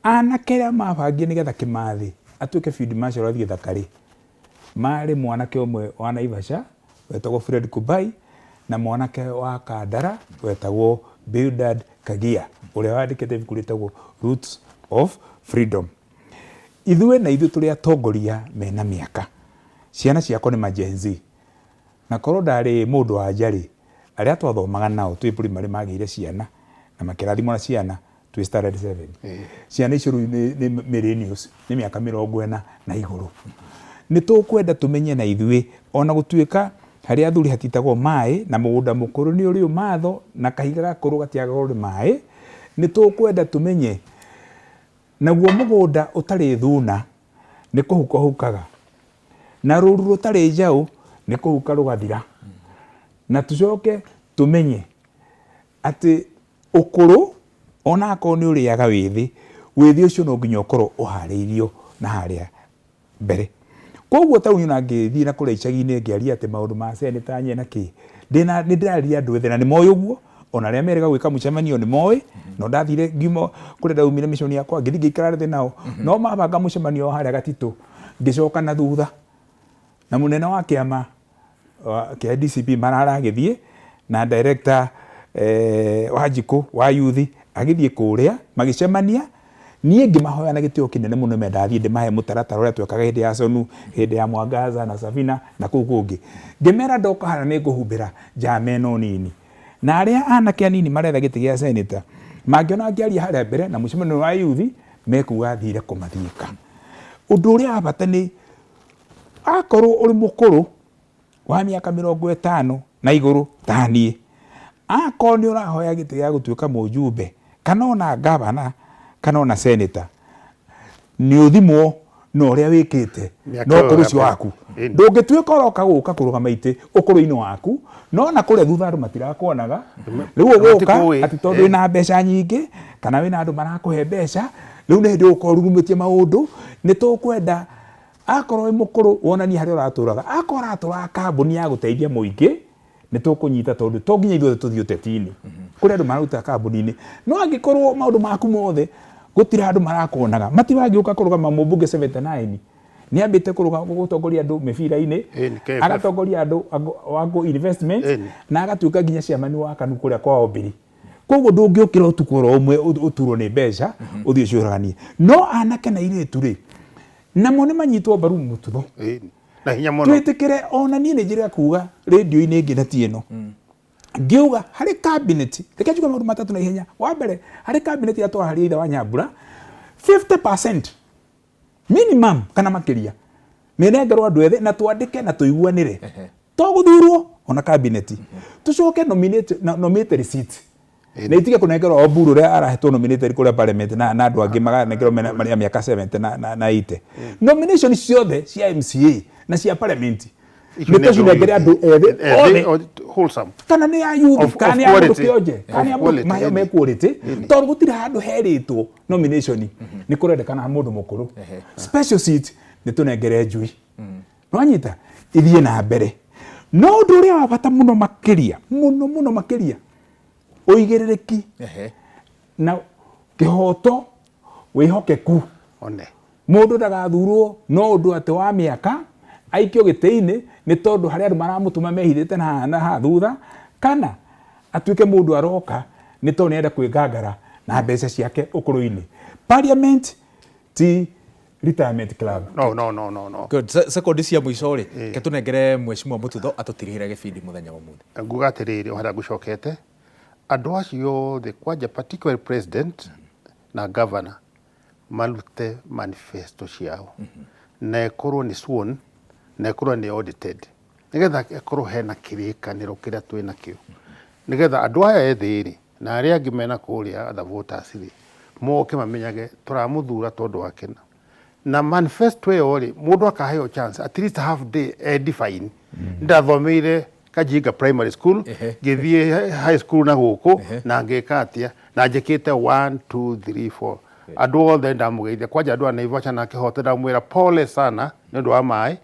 Anake arĩa mabangire nĩgetha Kĩmathi atuĩke field marshal athiĩ gĩthaka rĩ, marĩ mwanake ũmwe wa Naivasha wetagwo Fred Kubai na mwanake wa Kandara wetagwo Bildad Kagia ũrĩa wandĩkĩte ibuku rĩtagwo Roots of Freedom. Ithuĩ na ithuĩ tũrĩ atongoria mena mĩaka. Ciana ciakwa nĩ ma Gen Z. Na korwo ndarĩ mũndũ wa nja rĩ, arĩa twathomaga nao twĩ primary magĩire ciana na makĩrathimwo na ciana twĩ standard 7. Ciana icio rĩu nĩ millennials, nĩ mĩaka 40 na igũrũ. Nĩ tũkwenda tũmenye na ithuĩ ona gũtuĩka harĩa athuri hatitagwo maĩ na mũgũnda mũkũrũ nĩ ũrĩ ũmatho na kahiga gakũrũ gatiagagwo nĩ maĩ, nĩ tũkwenda tũmenye naguo mũgũnda ũtarĩ thuna nĩ kũhuka ũhukaga, na rũru rũtarĩ njaũ nĩ kũhuka rũgathira. Na tũcoke tũmenye atĩ ũkũrũ ona akorwo nĩ ũrĩaga wĩthĩ, wĩthĩ ũcio no nginya ũkorwo ũharĩirio na harĩa mbere. Koguo ta rĩu ona ngĩthiĩ na kũrĩa icagi-inĩ ngĩaria atĩ maũndũ ma seneta nye na kĩ, ndĩna nĩ ndĩrarĩria andũ ethĩ na nĩ moĩ ũguo, ona arĩa merĩga gwĩka mũcemanio nĩ moĩ, no ndathire ngiuma kũrĩa ndaumire mission yakwa ngĩthiĩ ngĩikara thĩ nao, no mabanga mũcemanio wa harĩa Gatitũ, ngĩcoka na thutha. Na mũnene wa kĩama kĩa DCP marara agĩthiĩ, Na director Wanjikũ wa youth agĩthiĩ kũrĩa magĩcemania. Niĩ ngĩmahoya na gĩtĩo kĩnene mũno mendaga thiĩ ndĩmahe mũtaratara ũrĩa twekaga hĩndĩ ya Sonu, hĩndĩ ya Mwangaza na Safina na kũu kũngĩ. Ngĩmera ndoka harĩa nĩ ngũhumbĩra njama ĩno nini. Na arĩa anake anini maretha gĩtĩ gĩa senator mangĩona ngĩaria harĩa mbere na mũcemanio wa youth mekuga thire kũmathiĩka. Ũndũ ũrĩa wa bata nĩ akorwo ũrĩ mũkũrũ wa mĩaka 50 na igũrũ ta niĩ, akorwo nĩ ũrahoya gĩtĩ gĩa gũtuĩka mũjumbe kana ona gavana kana ona senator, nĩ ũthimwo na ũrĩa wĩkĩte Mĩaka na ĩyo ũkũrũ ya ũcio mbere. waku. Ndũngĩtuĩka ũroka gũka kũrũgama itĩ ũkũrũ-inĩ waku, no na kũrĩa thutha andũ matirakuonaga. Rĩu ũgũka Matikũĩ. atĩ tondũ wĩna mbeca nyingĩ kana wĩna andũ marakũhe mbeca, rĩu nĩ hĩndĩ ũgũka ũrurumĩtie maũndũ. Nĩ tũkwenda akorwo wĩ mũkũrũ wonanie harĩa ũratũraga, akorwo ũratũraga kambuni ya gũteithia mũingĩ nĩ tũkũnyita, tondũ to nginya ithuothe tũthiĩ ũteti-inĩ, kũrĩ andũ mararuta kambuni-inĩ. No angĩkorwo maũndũ maku mothe gũtirĩ andũ marakuonaga, matirangĩũka kũrũgama mũmbunge 79 nĩ ambĩte kũrũgama gũtongoria andũ mĩbira-inĩ, Ĩni, KFF. agatongoria andũ Wango Investment, Ĩni. na agatuĩka nginya chairman wa KANU kũrĩa kwa Ombiri. Koguo ndũngĩũkĩra ũtukũ oro ũmwe ũturwo nĩ mbeca ũthiĩ ũciũraganie. No anake na airĩtu rĩ, namo nĩ manyitwo mbaru mũtutho. Ĩni. Na hinya mũno. Twĩtĩkĩre ona niĩ nĩ njĩra kuga rĩndio-inĩ ĩngĩ na ti ĩno. Ngiuga harĩ cabinet, reke njuge maũndũ matatũ na ihenya. Wa mbere, harĩ cabinet ya twaharia ithe wa Nyambura, 50% minimum kana makĩria nĩ nengerwo andũ ethĩ na twandĩke na tũiguanĩre to gũthurwo ona cabinet tũcoke nominate nominated seat na itige kũnengerwo Oburu ũrĩa arahetwo nominated kũrĩa parliament na andũ angĩ maganengerwo mena marĩ a mĩaka 70 na 80. Nomination ciothe cia MCA na cia parliament Icio nĩ tũcinengere andũ ethĩ Ethĩ, othe. Wholesome. Kana nĩ ya youth, kana Of nĩ ya mũndũ quality. kĩonje, kana nĩ ya Of mũndũ quality, maheo ĩni. me quality, tondũ gũtirĩ handũ herĩtwo nomination nĩ kũrendekana mũndũ mũkũrũ. Special seat nĩ tũnengere njui nwanyita ithiĩ na mbere. No ũndũ ũrĩa wa bata mũno makĩria, mũno mũno makĩria, ũigĩrĩrĩki na kĩhoto, wĩhokeku. One. Mũndũ ndagathurwo no ũndũ atĩ wa mĩaka aikio gĩtĩ-inĩ nĩ tondũ harĩ andũ maramũtũma mehithĩte na haha na haha thutha, kana atuĩke mũndũ aroka nĩ tondũ nĩarenda kwĩngangara na mbeca ciake ũkũrũ-inĩ. Parliament ti retirement club. No, no, no, no, no. Good. Sekondi cia mũico rĩ, ke tũnengere Mheshimiwa Mututho atũtirihĩre gĩbindi mũthenya wa ũmũthĩ. Nguga atĩrĩrĩ, o harĩa ngũcokete, andũ acio othe kwanja particularly president na governor marute manifesto ciao na ĩkorwo nĩ sworn na ĩkorwo nĩ audited, nĩgetha ĩkorwo hena kĩrĩkanĩro kĩrĩa twĩ nakĩo, nĩgetha andũ aya ethĩ rĩ na arĩa angĩ mena kũrĩa other voters rĩ moke mamenyage tũramũthura tondũ wa kĩna na manifesto ĩyo rĩ, mũndũ akaheo chance at least half day e define. Ndathomeire Kajinga Primary School, ngĩthiĩ high school na gũkũ na ngĩka atĩa na njĩkĩte 1 2 3 4. Andũ othe ndamũgeithia, kwanja andũ a Naivasha na Kĩhoto ndamwĩra pole sana nĩ ũndũ wa maĩ.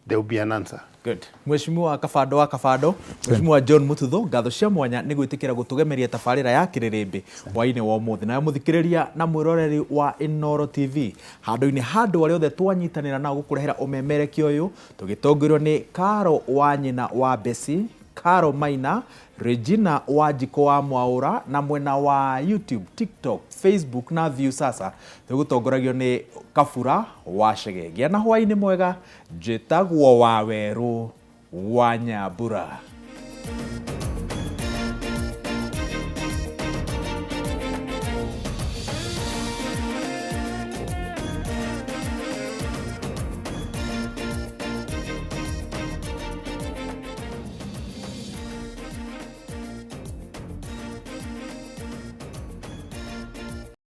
There will be an answer. Good. Mheshimiwa Kabando wa Kabando, Mheshimiwa John Mututho, ngatho cia mwanya nĩ gwĩtĩkĩra gũtũgemeria tabarĩra ya kĩrĩrĩmbĩ hwaĩ-inĩ wa ũmũthĩ. Nawe mũthikĩrĩria na mwĩroreri wa Inooro TV, handũ-inĩ handũ arĩa othe twanyitanĩra nao gũkũrehera ũmemerekia ũyũ, tũgĩtongorio nĩ Karo wa nyina wa Besi, Karo Maina, Regina wa Njiko wa Mwaũra, na mwena wa YouTube, TikTok, Facebook na View Sasa tũgũtongoragio nĩ Kabura wa Chege. Gĩa na hwaĩ-inĩ mwega, njĩtagwo Wawerũ wa Nyambura.